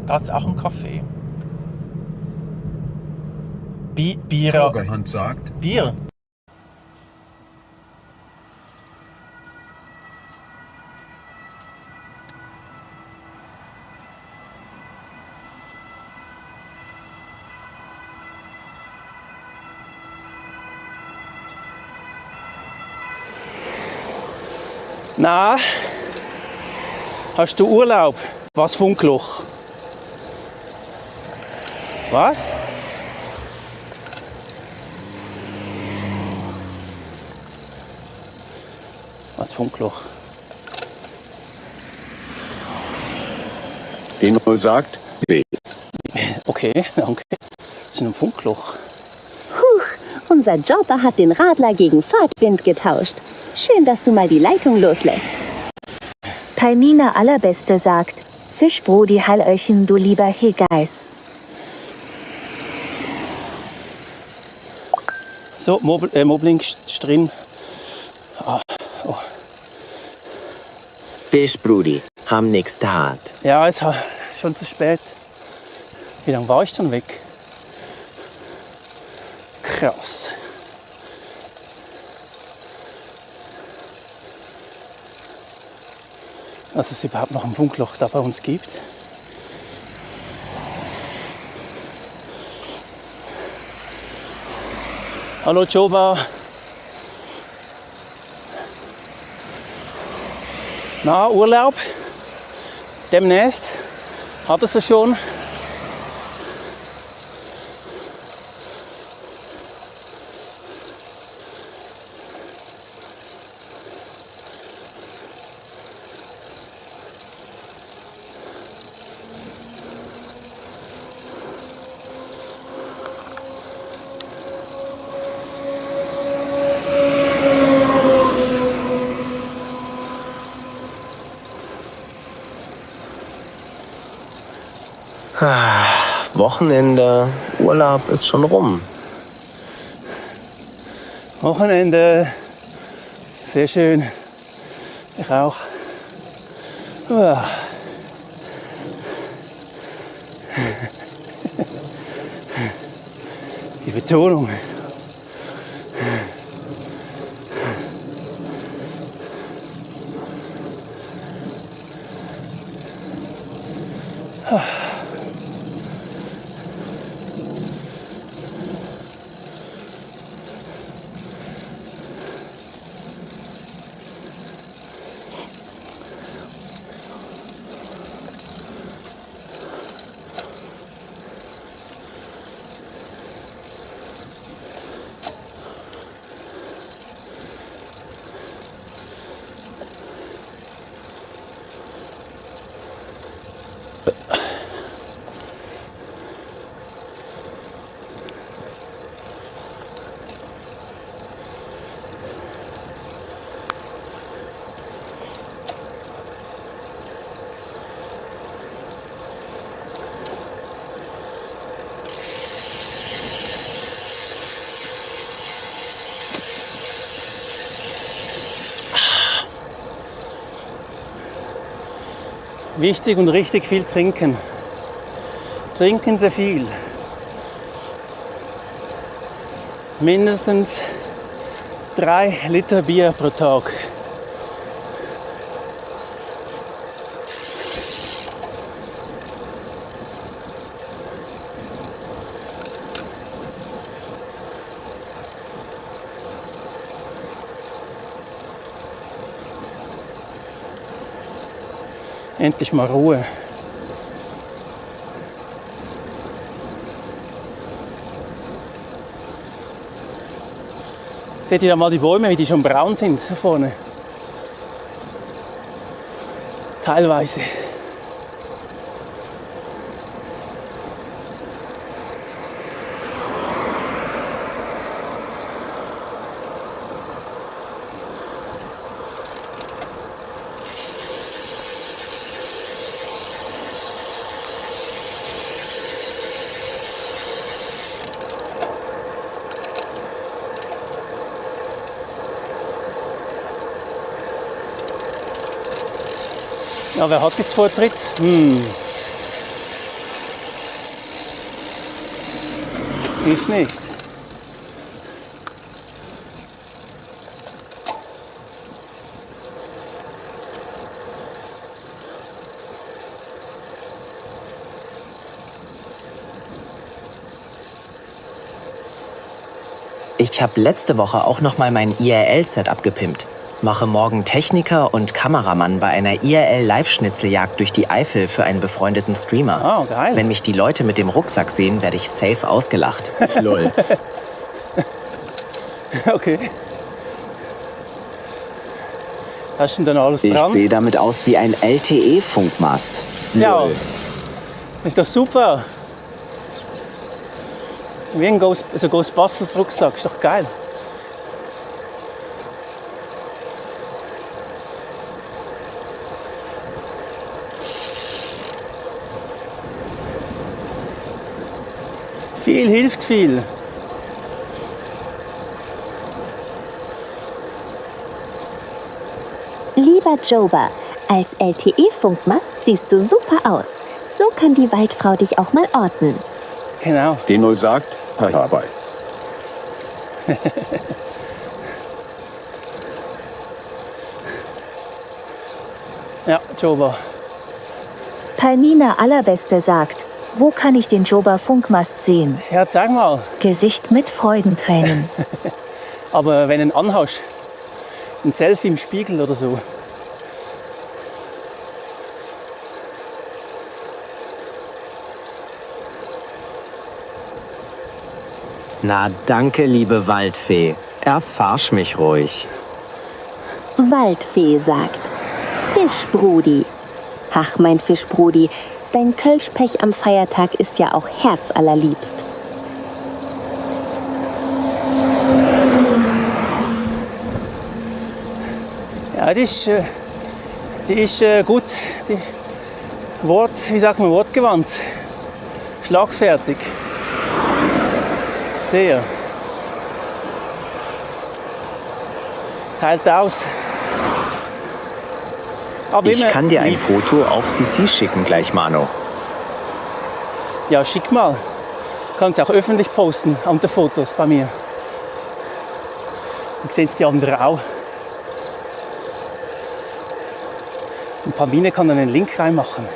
Da hat es auch einen Kaffee. Bier. Augerhand sagt, Bier. Na, hast du Urlaub? Was Funkloch? Was? Was Funkloch? den wohl sagt, nee. Okay, danke. Das ist ein Funkloch. Unser Jobber hat den Radler gegen Fahrtwind getauscht. Schön, dass du mal die Leitung loslässt. Palmina Allerbeste sagt, Fischbrudi Hallöchen, du lieber Hegeis. So, Mobbling ist drin. Oh. Fischbrudi, ham nix tat. Ja, es ist schon zu spät. Wie lange war ich dann weg? Krass. Dass es überhaupt noch ein Funkloch da bei uns gibt. Hallo Joba. Na, Urlaub? Demnächst? Hat es ja schon? Wochenende, Urlaub ist schon rum. Wochenende. Sehr schön. Ich auch. Uah. Die Betonung. Wichtig und richtig viel trinken. Trinken Sie viel. Mindestens 3 Liter Bier pro Tag. Endlich mal Ruhe. Seht ihr da mal die Bäume, wie die schon braun sind da vorne? Teilweise. Ja, wer hat jetzt Vortritt? Ich nicht. Ich habe letzte Woche auch noch mal mein IRL-Setup gepimpt. Mache morgen Techniker und Kameramann bei einer IRL-Live-Schnitzeljagd durch die Eifel für einen befreundeten Streamer. Oh, geil. Wenn mich die Leute mit dem Rucksack sehen, werde ich safe ausgelacht. Lol. Okay. Hast du denn da alles Ich dran? sehe damit aus wie ein LTE-Funkmast. Ja, ist doch super. Wie ein Ghostbusters-Rucksack, ist doch geil. Viel hilft viel. Lieber Jober, als LTE-Funkmast siehst du super aus. So kann die Waldfrau dich auch mal orten. Genau. D0 sagt, dabei. Ja, Jober. Palmina Allerbeste sagt, wo kann ich den Jober Funkmast sehen? Ja, sag mal. Gesicht mit Freudentränen. Aber wenn du ihn anhast, ein Selfie im Spiegel oder so. Na danke, liebe Waldfee. Erfarsch mich ruhig. Waldfee sagt, Fischbrudi. Ach, mein Fischbrudi, dein Kölschpech am Feiertag ist ja auch herzallerliebst. Ja, die ist gut. Wie sagt man, wortgewandt. Schlagfertig. Sehr. Teilt aus. Aber Ich immer kann dir ein lieb. Foto auf DC schicken gleich, Mano. Ja, schick mal. Kannst auch öffentlich posten unter Fotos bei mir. Dann sehen es die anderen auch. Und Palmine kann dann einen Link reinmachen.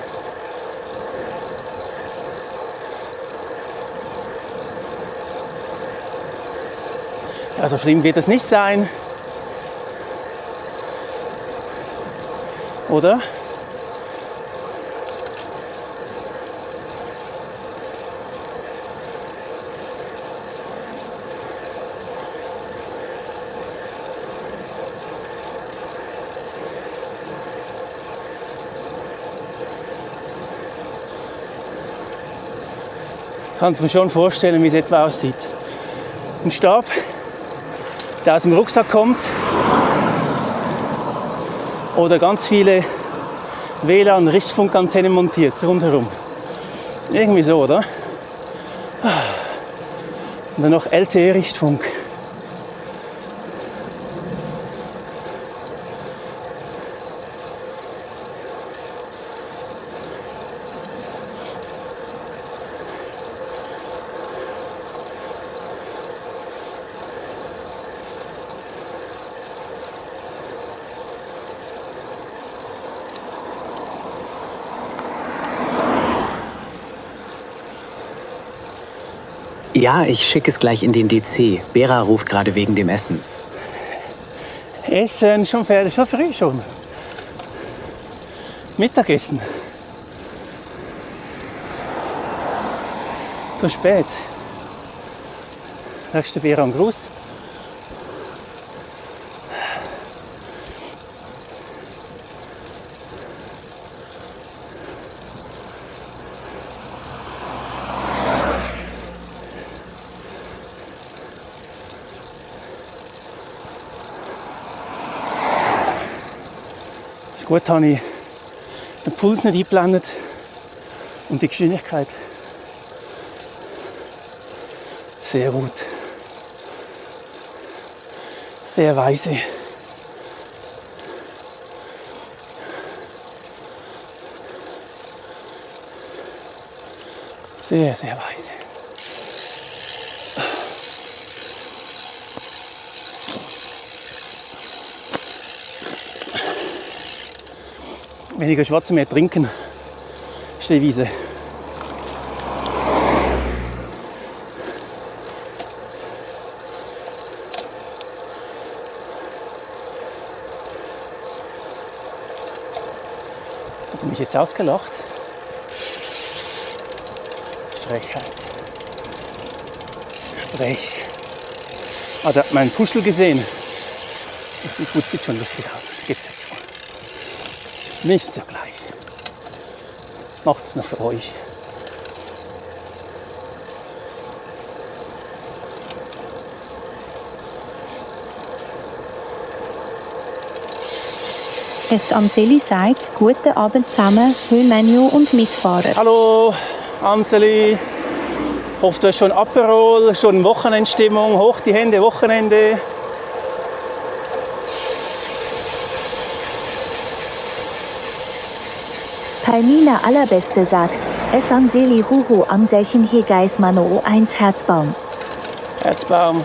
Ja, so schlimm wird es nicht sein. Oder? Kannst mir schon vorstellen, wie es etwa aussieht. Ein Stab, der aus dem Rucksack kommt, oder ganz viele WLAN-Richtfunkantennen montiert rundherum. Irgendwie so, oder? Und dann noch LTE-Richtfunk. Ja, ich schicke es gleich in den DC. Bera ruft gerade wegen dem Essen. Essen schon fertig, schon früh schon. Mittagessen. So spät. Nächste Bier am Gruß. Ist gut, habe ich den Puls nicht eingeblendet und die Geschwindigkeit. Sehr gut. Sehr weise. Sehr, sehr weise. Weniger schwatzen, mehr trinken. Ist die Wiese. Hat er mich jetzt ausgelacht? Frechheit. Frech. Ah, der hat meinen Puschel gesehen. Die Putz sieht schon lustig aus. Geht's jetzt so? Nicht so gleich. Macht es noch für euch. Es Amseli sagt, guten Abend zusammen, Höhenmenü und Mitfahrer. Hallo, Amseli. Hoffe, du hast schon Aperol, schon Wochenendstimmung. Hoch die Hände, Wochenende. Palmina Allerbeste sagt, es Amseli Huhu Amselchen Hegais Mano 1 Herzbaum. Herzbaum.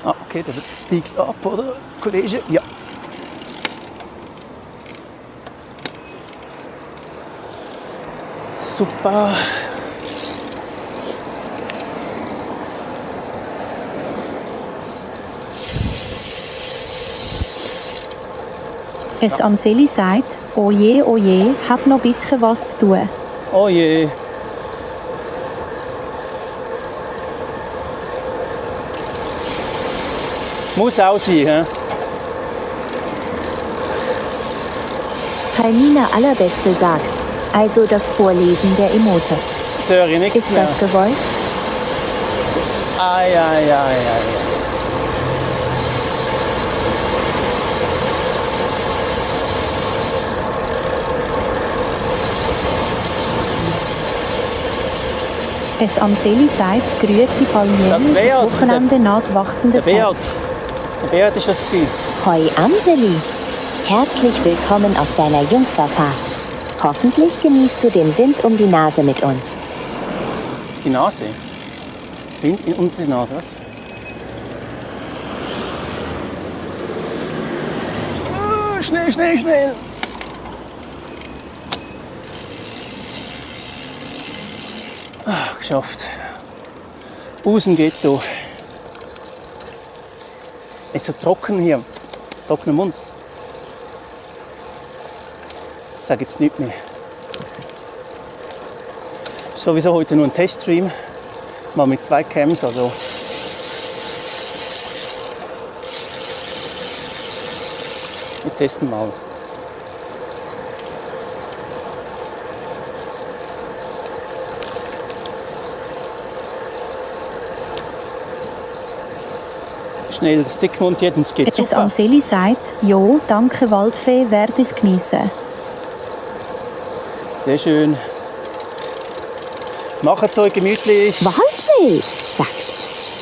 Ah, okay, der biegt ab, oder, Kollege? Ja. Super. Es Amseli sagt, oh je, hab noch ein bisschen was zu tun. Oh je. Muss auch sein, hä? Palmina Allerbeste sagt, also das Vorlesen der Emote. Jetzt höre ich nichts Ist mehr. das gewollt? Ai. Es Amseli sagt, grüezi Das Palmieri, Beat, das Wochenende naht Der wachsendes Beat. Herz. Der Beat ist das gewesen. Hoi Amseli, herzlich willkommen auf deiner Jungferfahrt. Hoffentlich genießt du den Wind um die Nase mit uns. Die Nase. Wind unter die Nase, was? Schnell. Ah, geschafft. Aus dem Ghetto. Ist so trocken hier. Trockener Mund. Ich sage jetzt nicht mehr. Ist sowieso heute nur ein Teststream. Mal mit 2 Cams, also. Wir testen mal. Schnell den Stick montiert und es geht Es super. Amseli sagt, jo, danke Waldfee, werde es geniessen. Sehr schön. Macht's euch gemütlich. Waldfee, sagt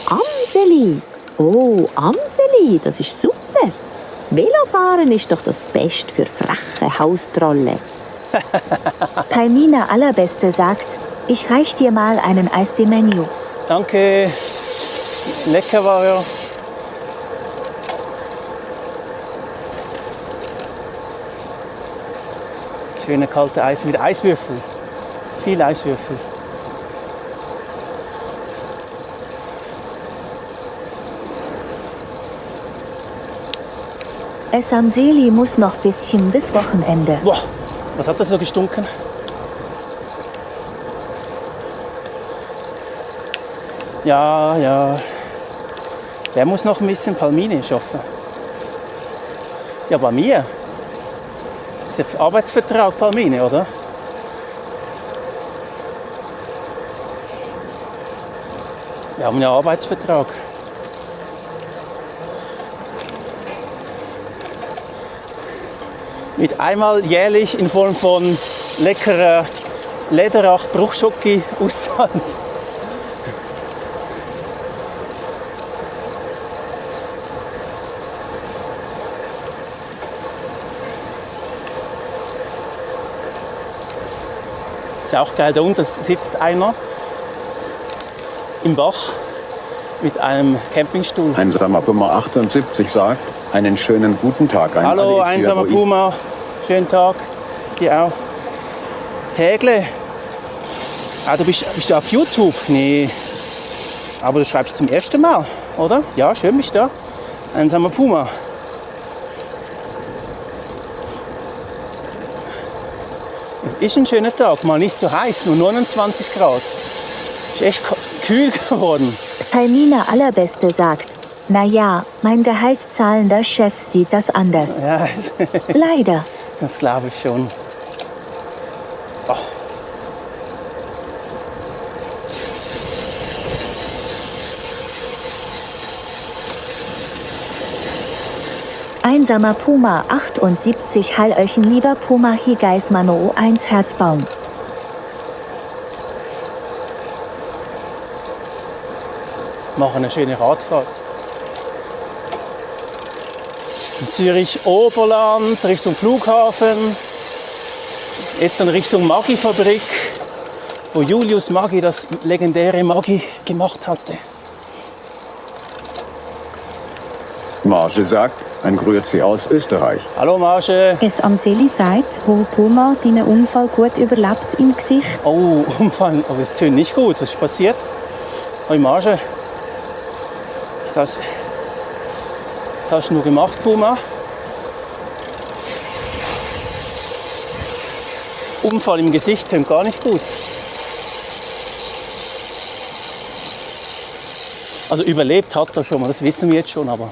Amseli. Oh, Amseli, das ist super. Velofahren ist doch das Beste für freche Haustrolle. Palmina Allerbeste sagt, ich reich dir mal einen Eistee-Menü. Danke. Lecker war er. Schöne kalte Eis mit Eiswürfel. Viel Eiswürfel. Esamseli muss noch bisschen bis Wochenende. Boah, was hat das so gestunken? Ja. Wer muss noch ein bisschen Palmine schaffen? Ja, bei mir. Das ist ein Arbeitsvertrag Palmine, oder? Wir haben ja einen Arbeitsvertrag. Mit einmal jährlich in Form von leckerer Lederacht Bruchschoki auszahlt. Ist auch geil, da unten sitzt einer im Bach mit einem Campingstuhl. Einsamer Puma 78 sagt, einen schönen guten Tag. Hallo, einsamer Puma, schönen Tag, dir auch. Tägle, du bist du auf YouTube? Nee, aber du schreibst zum ersten Mal, oder? Ja, schön bist du da. Einsamer Puma. Es ist ein schöner Tag, mal nicht so heiß, nur 29 Grad. Ist echt kühl geworden. Palmina Allerbeste sagt, naja, mein gehaltszahlender Chef sieht das anders. Ja, Leider. das glaube ich schon. Oh. Einsamer Puma 78 Hallöchen lieber Puma Higais Mano 1 Herzbaum. Machen eine schöne Radfahrt. In Zürich Oberland, Richtung Flughafen. Jetzt in Richtung Maggi-Fabrik, wo Julius Maggi das legendäre Maggi gemacht hatte. Marge sagt, ein Grüezi aus Österreich. Hallo Marge. Esamseli sagt, wo Puma deinen Unfall gut überlebt im Gesicht. Oh, Unfall, aber das tönt nicht gut. Was ist passiert? Hoi Marge. Das hast du nur gemacht, Puma. Unfall im Gesicht tönt gar nicht gut. Also überlebt hat er schon mal, das wissen wir jetzt schon, aber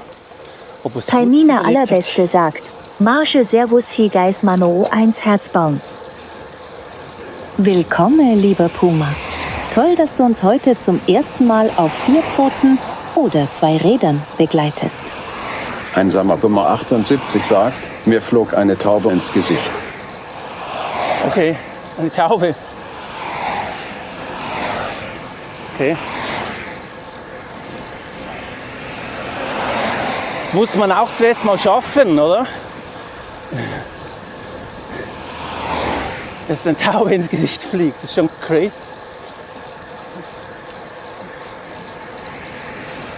ob es Palmina gut überlebt Allerbeste hat. sagt, Marge Servus Higais Mano 1 Herzbaum. Willkommen, lieber Puma. Toll, dass du uns heute zum ersten Mal auf 4 Pfoten oder 2 Rädern begleitest. Einsamer Puma 78 sagt, mir flog eine Taube ins Gesicht. Okay, eine Taube. Okay. Das muss man auch zuerst mal schaffen, oder? Dass eine Taube ins Gesicht fliegt, das ist schon crazy.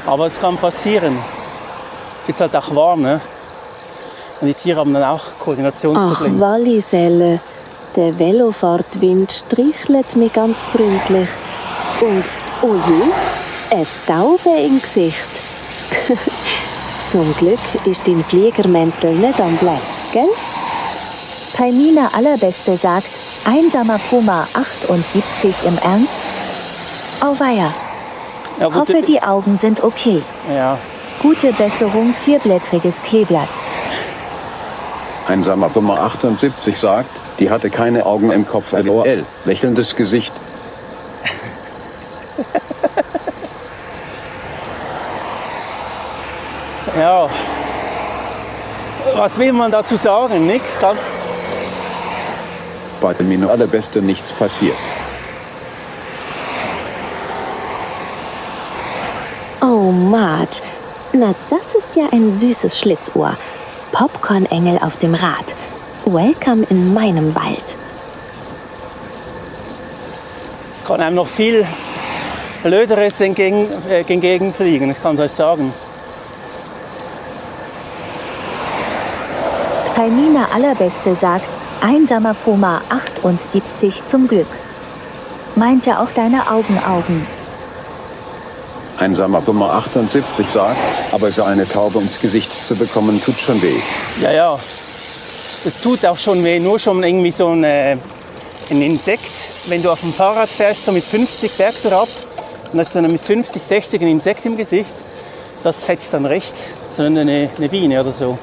Aber es kann passieren. Es ist jetzt halt auch warm, ne? Und die Tiere haben dann auch Ach, Koordinationsprobleme. Walliselle, der Velofahrtwind strichelt mich ganz freundlich. Und, oh je, eine Taube im Gesicht. Zum Glück ist dein Fliegermäntel nicht am Platz, gell? Palmina Allerbeste sagt, einsamer Puma 78 im Ernst. Auweia. Ja, gut, Hoffe, die Augen sind okay. ja. Gute Besserung, vierblättriges Kleeblatt. Einsamer Puma 78 sagt, die hatte keine Augen im Kopf. LOL, lächelndes Gesicht. Ja. Was will man dazu sagen? Nichts, ganz. Bei Palmina Allerbeste nichts passiert. Oh, Mart. Na, das ist ja ein süßes Schlitzohr. Popcorn-Engel auf dem Rad. Welcome in meinem Wald. Es kann einem noch viel Blöderes entgegenfliegen, ich kann es euch sagen. Palmina Allerbeste sagt, einsamer Puma 78 zum Glück. Meint ja auch deine Augen. Einsamer Bummer 78 sagt, aber so eine Taube ins Gesicht zu bekommen, tut schon weh. Ja, das tut auch schon weh. Nur schon irgendwie so ein Insekt, wenn du auf dem Fahrrad fährst, so mit 50 bergtour ab, und hast dann mit 50, 60 ein Insekt im Gesicht, das fetzt dann recht, sondern eine Biene oder so.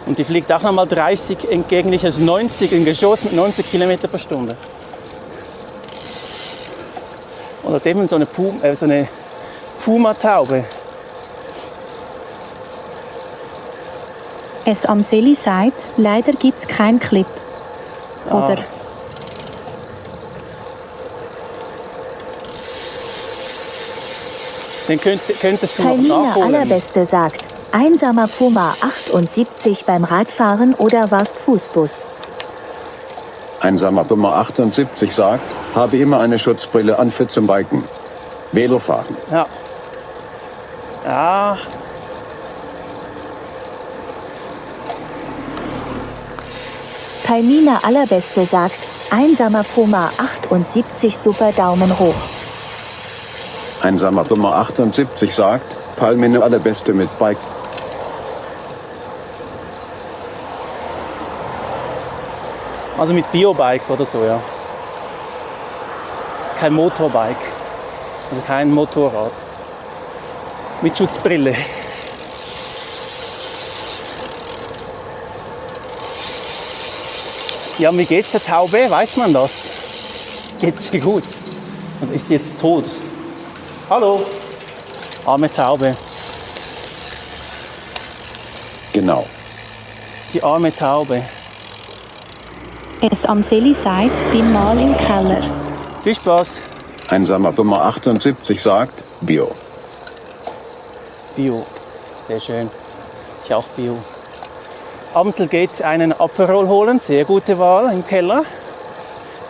Und die fliegt auch nochmal 30 entgegen, also 90, ein Geschoss mit 90 km/h. Oder eben so eine Puma-Taube. Es Amseli sagt, leider gibt es keinen Clip. Oder? Den könntest du noch Palmina nachholen. Allerbeste sagt, einsamer Puma 78 beim Radfahren oder warst Fußbus? Einsamer Bummer 78 sagt, habe immer eine Schutzbrille an für zum Biken. Velofahren. Ja. Ja. Palmina Allerbeste sagt, einsamer Puma 78 super Daumen hoch. Einsamer Bummer 78 sagt, Palmine Allerbeste mit Bike. Also mit Biobike oder so, ja. Kein Motorbike. Also kein Motorrad. Mit Schutzbrille. Ja, wie geht's der Taube? Weiß man das? Geht's ihr gut? Und ist die jetzt tot? Hallo? Arme Taube. Genau. Die arme Taube. Es Amseli sagt, bin mal im Keller. Viel Spaß. Einsamer Bummer 78 sagt, Bio. Bio. Sehr schön. Ich auch Bio. Amsel geht einen Aperol holen. Sehr gute Wahl im Keller.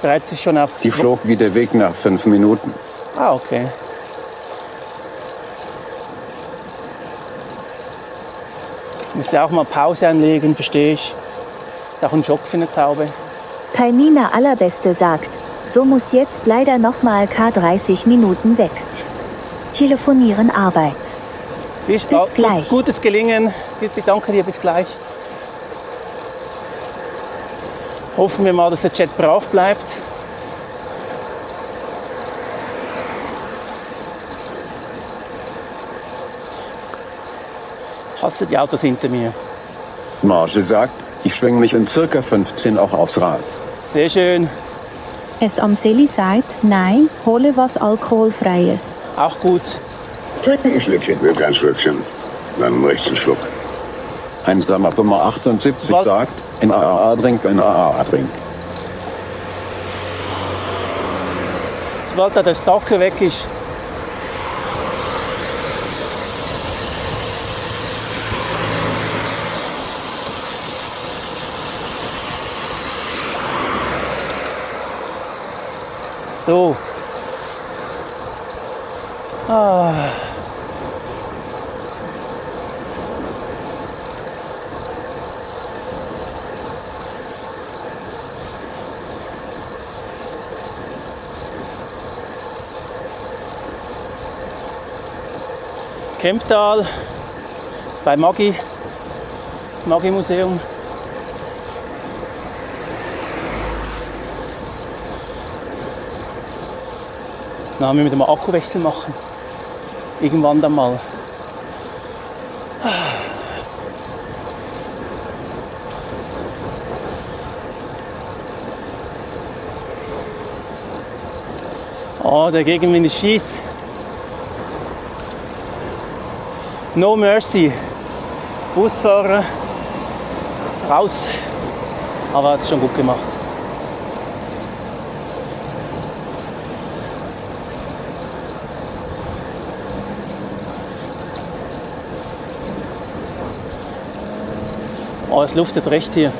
Bereitet sich schon auf... Die flog wie der Weg nach 5 Minuten. Ah, okay. Müsste auch mal Pause einlegen, verstehe ich. Ist auch ein Job für eine Taube. Palmina Allerbeste sagt, so muss jetzt leider nochmal K30 Minuten weg. Telefonieren Arbeit. Viel Spaß. Bis gleich. Gutes Gelingen. Danke dir, bis gleich. Hoffen wir mal, dass der Chat brav bleibt. Hasse die Autos hinter mir. Marge sagt, ich schwing mich in circa 15 auch aufs Rad. Sehr schön. Es Amseli sagt, nein, hole was Alkoholfreies. Auch gut. Trink ein Schlückchen. Will kein Schlückchen. Dann möchte einen Schluck. Einsamer Bummer 78 sagt, ein AAA-Drink, ein AAA-Drink. Sobald da der Stocker weg ist. So. Kemptal bei Maggi Museum. Dann haben wir mit dem Akkuwechsel machen. Irgendwann dann mal. Oh, der Gegenwind ist fies. No mercy. Busfahrer raus. Aber hat es schon gut gemacht. Oh, es luftet recht hier.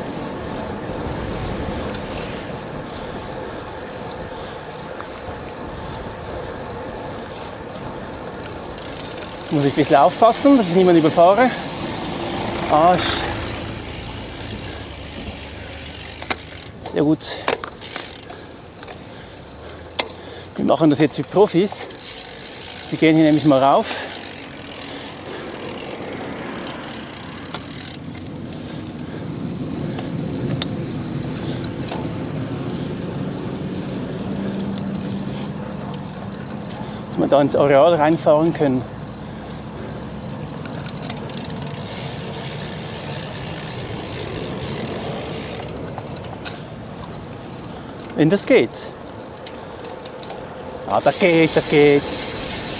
Muss ich ein bisschen aufpassen, dass ich niemanden überfahre. Arsch. Sehr gut. Wir machen das jetzt wie Profis. Wir gehen hier nämlich mal rauf. Dass wir da ins Areal reinfahren können. Wenn das geht. Ah, das geht.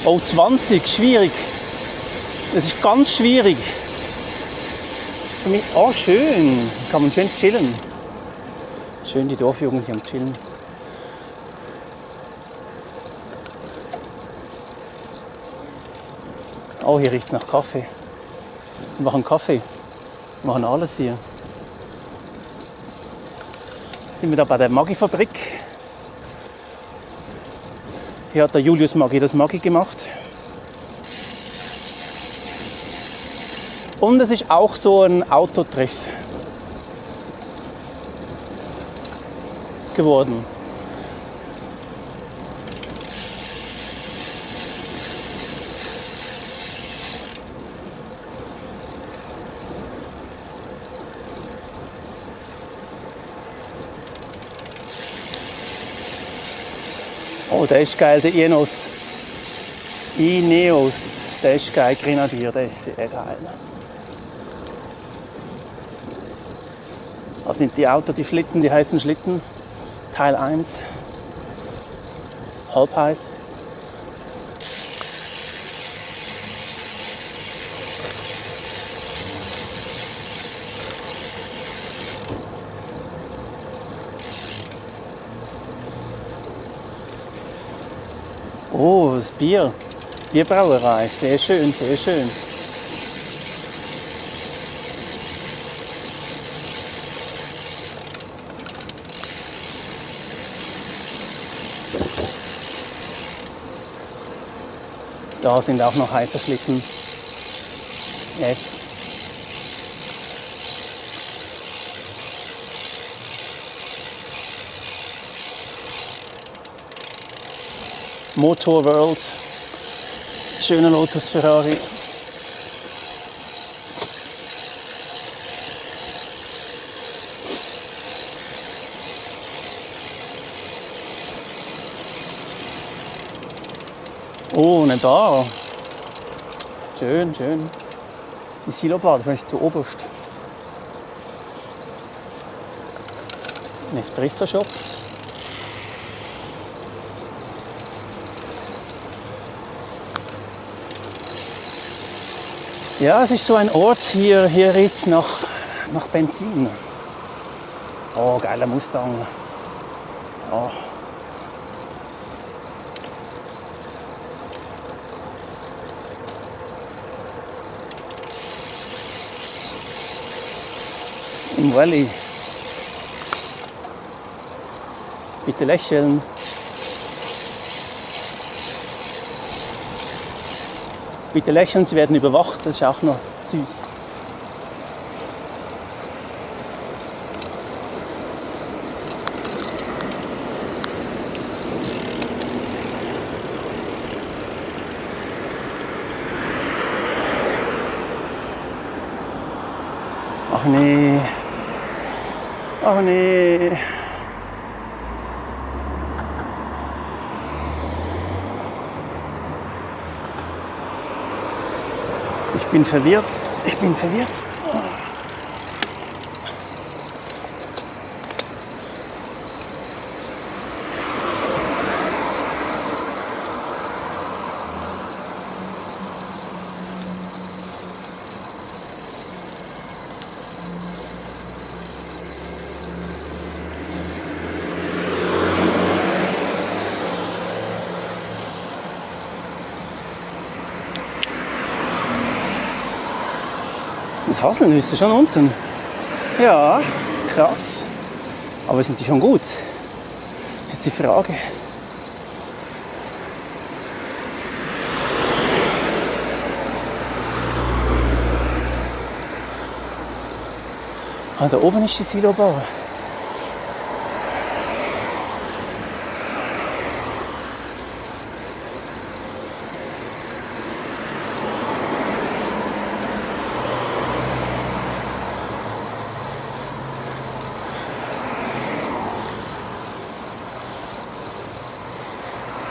Oh, 20, schwierig. Das ist ganz schwierig. Oh, schön. Da kann man schön chillen. Schön die Dorfjugend hier am Chillen. Oh, hier riecht es nach Kaffee. Wir machen Kaffee. Wir machen alles hier. Sind wir da bei der Maggi-Fabrik. Hier hat der Julius Maggi das Maggi gemacht. Und es ist auch so ein Autotreff geworden. Oh, der ist geil, der Ineos. Der ist geil, Grenadier, der ist sehr geil. Das sind die Autos, die Schlitten, die heißen Schlitten. Teil 1. Halb heiß. Oh, das Bier. Bierbrauerei. Sehr schön, sehr schön. Da sind auch noch heiße Schlitten. Yes. Motor World. Schöner Lotus Ferrari. Oh, eine Bar. Schön, schön. Die Silo-Bar, das ist zu oberst. Ein Espresso-Shop. Ja, es ist so ein Ort, hier riecht es nach Benzin. Oh, geiler Mustang. Oh. Im Valley. Bitte lächeln. Bitte lächeln, Sie werden überwacht, das ist auch noch süß. Ach nee. Ach nee. Ich bin verwirrt. Ich bin verwirrt. Das Haselnüsse schon unten. Ja, krass. Aber sind die schon gut? Das ist die Frage. Ah, da oben ist die Silo-Bar.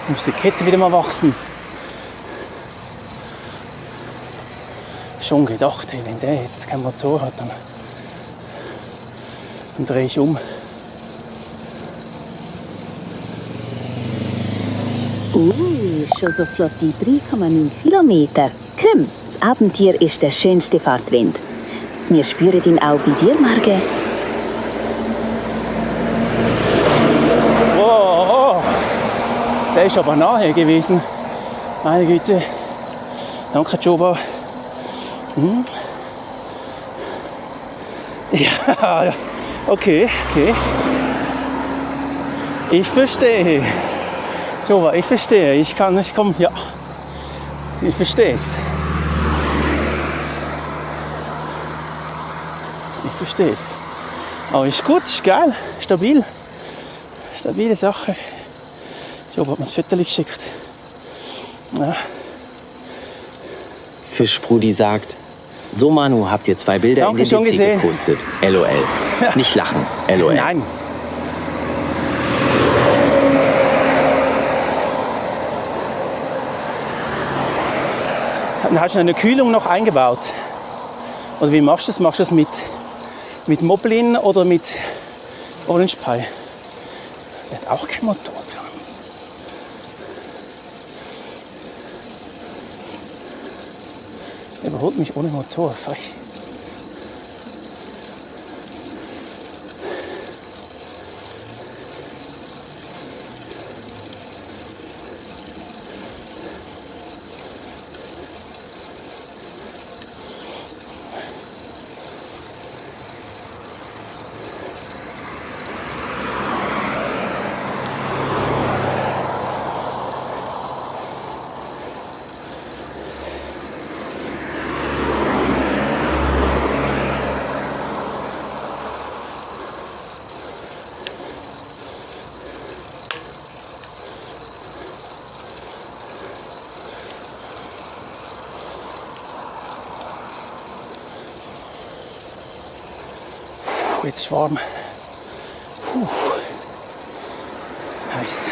Muss die Kette wieder mal wachsen. Schon gedacht, hey, wenn der jetzt kein Motor hat, dann drehe ich um. Schon so flott die 3,9 Kilometer. Komm, das Abenteuer ist der schönste Fahrtwind. Wir spüren ihn auch bei dir, Marge. Oh, der ist aber nahe gewesen. Meine Güte. Danke, Joba. Ja, okay. Ich verstehe. Joba, ich verstehe. Ich verstehe es. Ich verstehe es. Aber ist gut, ist geil, stabil. Stabile Sache. Joba hat mir das Foto geschickt. Ja. Fischbrudi sagt, so Manu, habt ihr 2 Bilder Danke, in den schon PC gesehen. gepostet. LOL. Nicht lachen. LOL. Nein. Hast du eine Kühlung noch eingebaut? Oder wie machst du das? Machst du das mit Moblin oder mit Orange Pi? Der hat auch keinen Motor dran. Er überholt mich ohne Motor, frech. Jetzt ist warm. Heiß.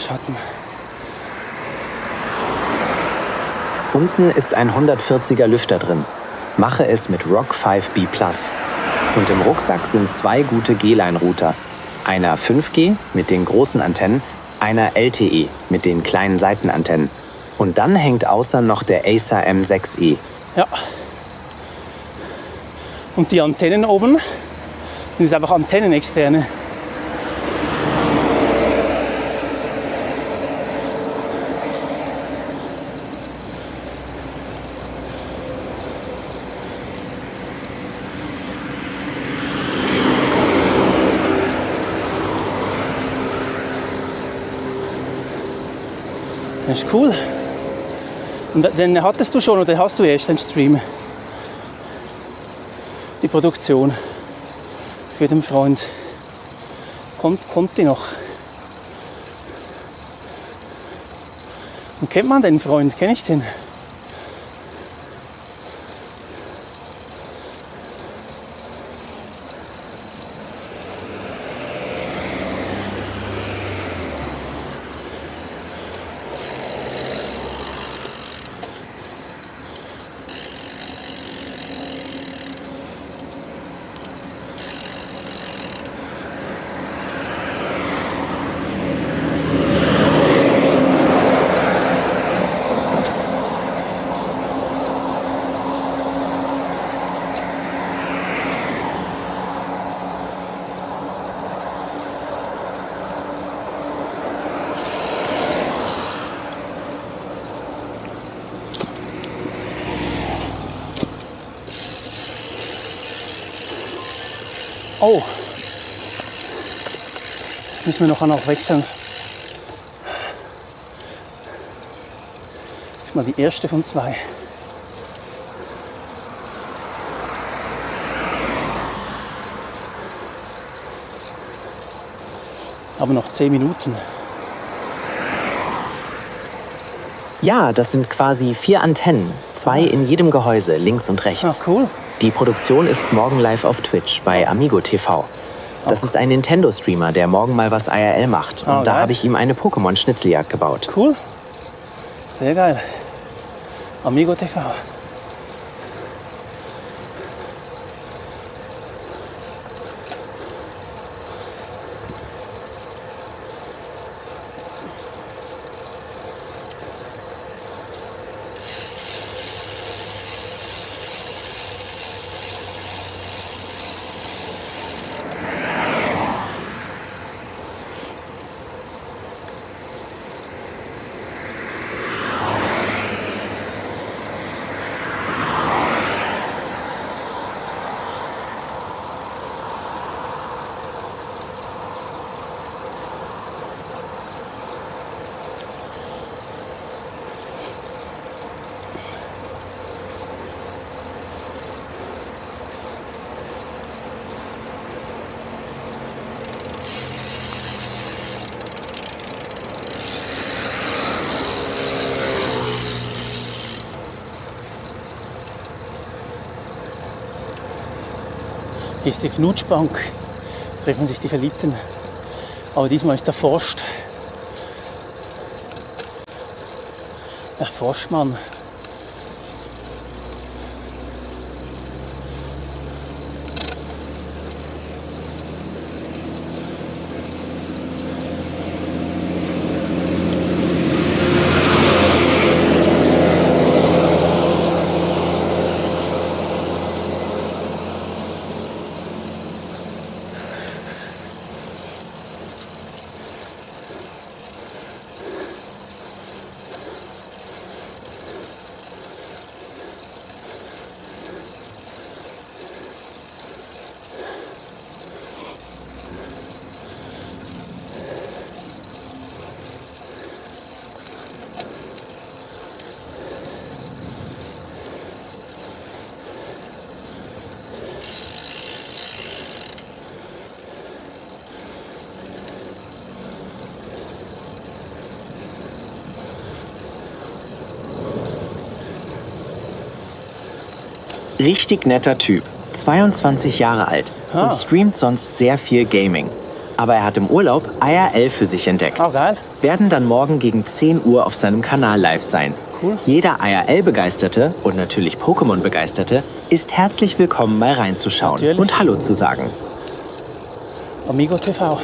Schatten. Unten ist ein 140er Lüfter drin. Mache es mit Rock 5B+. Und im Rucksack sind 2 gute G-Line-Router. Einer 5G mit den großen Antennen, einer LTE mit den kleinen Seitenantennen. Und dann hängt außer noch der Acer M6e. Ja. Und die Antennen oben, das sind einfach Antennen externe. Das ist cool. Und den hattest du schon oder hast du erst den Stream? Die Produktion für den Freund. Kommt die noch? Und kennt man den Freund? Kenn ich den? Oh. Müssen wir noch wechseln. Das ist mal die erste von 2. Aber noch 10 Minuten. Ja, das sind quasi 4 Antennen, 2 in jedem Gehäuse, links und rechts. Ah, cool. Die Produktion ist morgen live auf Twitch bei Amigo TV. Das ist ein Nintendo-Streamer, der morgen mal was IRL macht. Und da habe ich ihm eine Pokémon-Schnitzeljagd gebaut. Cool. Sehr geil. Amigo TV. Hier ist die Knutschbank, treffen sich die Verliebten. Aber diesmal ist der Forst. Der Forstmann. Richtig netter Typ, 22 Jahre alt und streamt sonst sehr viel Gaming. Aber er hat im Urlaub IRL für sich entdeckt. Oh, geil. Werden dann morgen gegen 10 Uhr auf seinem Kanal live sein. Cool. Jeder IRL-Begeisterte und natürlich Pokémon-Begeisterte ist herzlich willkommen, mal reinzuschauen Natürlich. und Hallo zu sagen. Amigo TV.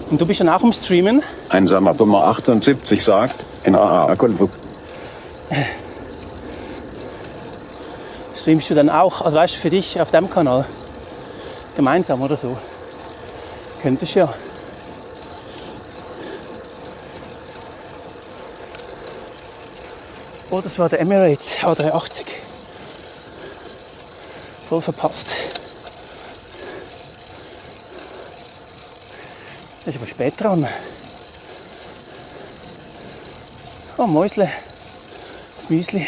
Und du bist dann auch am Streamen? Einsamer Nummer 78 sagt, in AA Kulvuk. Streamst du dann auch, also weißt du, für dich auf deinem Kanal? Gemeinsam oder so? Könntest ja. Oh, das war der Emirates A380. Voll verpasst. Ich bin aber spät dran. Oh, Mäusle. Das Müsli.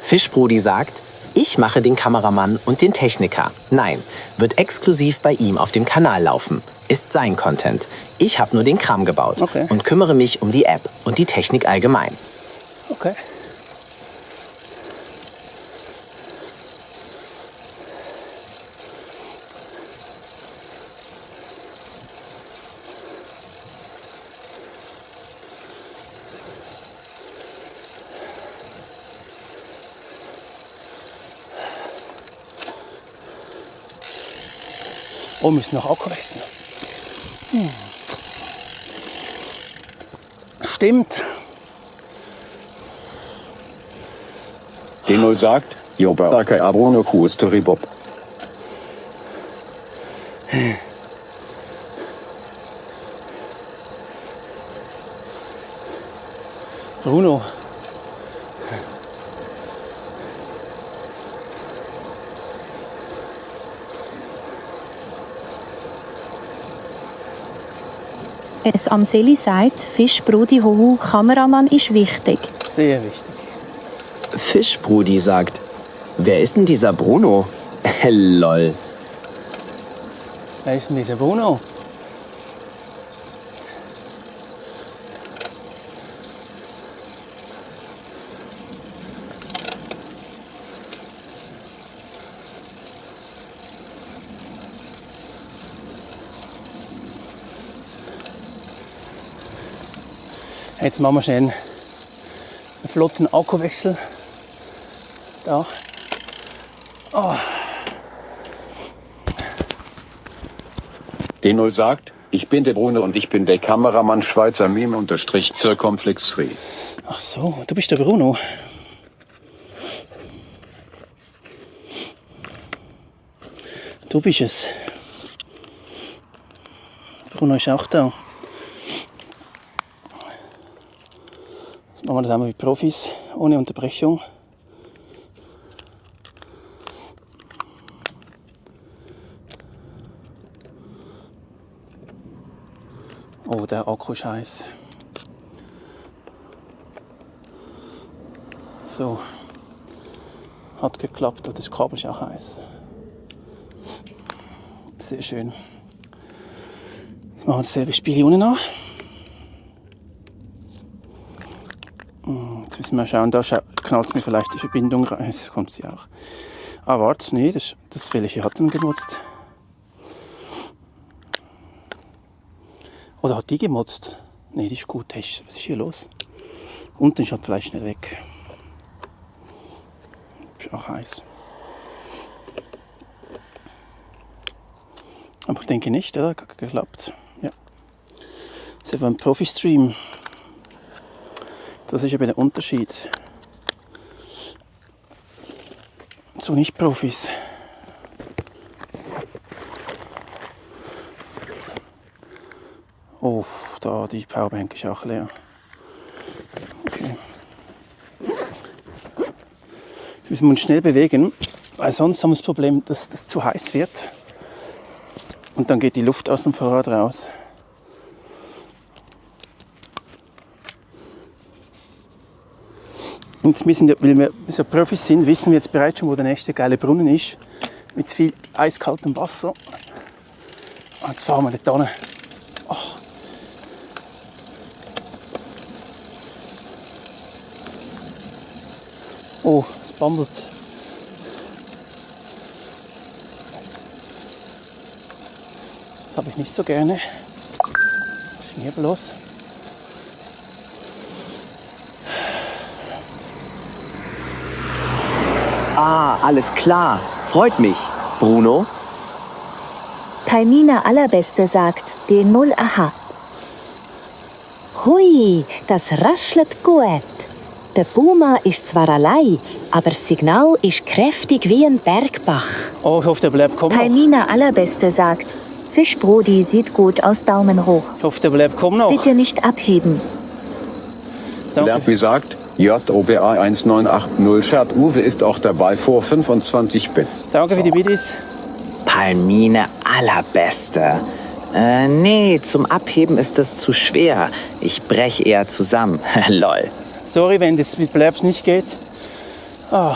Fischbrudi sagt, ich mache den Kameramann und den Techniker. Nein, wird exklusiv bei ihm auf dem Kanal laufen. Ist sein Content. Ich habe nur den Kram gebaut und kümmere mich um die App und die Technik allgemein. Okay. Oh, wir müssen noch Akku wechseln. Stimmt. D0 sagt, Jobarake Abruno Kusteribop. Bruno. Es am Seli sagt, Fischbrudi Hohu, Kameramann ist wichtig. Sehr wichtig. Fischbrudi sagt, wer ist denn dieser Bruno? Lol. Wer ist denn dieser Bruno? Jetzt machen wir schnell einen flotten Akkuwechsel. Da. Oh. D0 sagt, ich bin der Bruno und ich bin der Kameramann Schweizer Meme-Zirkumflex 3. Ach so, du bist der Bruno. Du bist es. Bruno ist auch da. Jetzt machen wir das einmal wie Profis, ohne Unterbrechung. Oh, der Akku ist heiß. So. Hat geklappt und das Kabel ist auch heiß. Sehr schön. Jetzt machen wir dasselbe Spiel unten nach. Jetzt müssen wir schauen, da knallt es mir vielleicht die Verbindung rein. Jetzt kommt sie auch. Ah, warte, nee, das welche hat dann gemutzt. Oder hat die gemutzt? Nee, die ist gut. Was ist hier los? Unten ist halt vielleicht schnell weg. Ist auch heiß. Aber ich denke nicht, oder? Hat geklappt. Ja. Das ist ja beim Profi-Stream. Das ist eben der Unterschied zu Nicht-Profis. Oh, da die Powerbank ist auch leer. Okay. Jetzt müssen wir uns schnell bewegen, weil sonst haben wir das Problem, dass das zu heiß wird. Und dann geht die Luft aus dem Fahrrad raus. Und jetzt müssen, weil wir so Profis sind, wissen wir jetzt bereits schon, wo der nächste geile Brunnen ist. Mit viel eiskaltem Wasser. Und jetzt fahren wir dort hin. Oh. Oh, es bambelt. Das habe ich nicht so gerne. Was ist denn hier bloß? Ah, alles klar. Freut mich. Bruno? Palmina Allerbeste sagt, D0 aha. Hui, das raschelt gut. Der Puma ist zwar allein, aber das Signal ist kräftig wie ein Bergbach. Oh, ich hoffe, der bleibt kommen. Palmina Allerbeste sagt, Fischbrudi sieht gut aus, Daumen hoch. Ich hoffe, der bleibt kommen noch. Bitte nicht abheben. Lerpi sagt, JOBA 1980 Schert Uwe ist auch dabei vor 25 Bits. Danke für die Biddies. Palmine Allerbeste. Nee, zum Abheben ist es zu schwer. Ich brech eher zusammen. Lol. Sorry, wenn das mit Blabs nicht geht. Oh.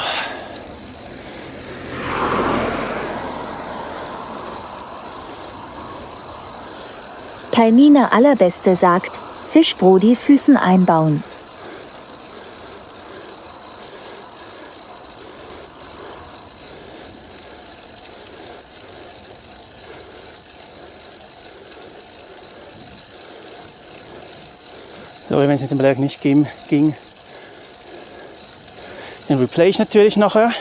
Palmina Allerbeste sagt, Fischbrudi Füßen einbauen. Sorry, wenn es mit dem Berg nicht ging. Den replay ich natürlich nachher.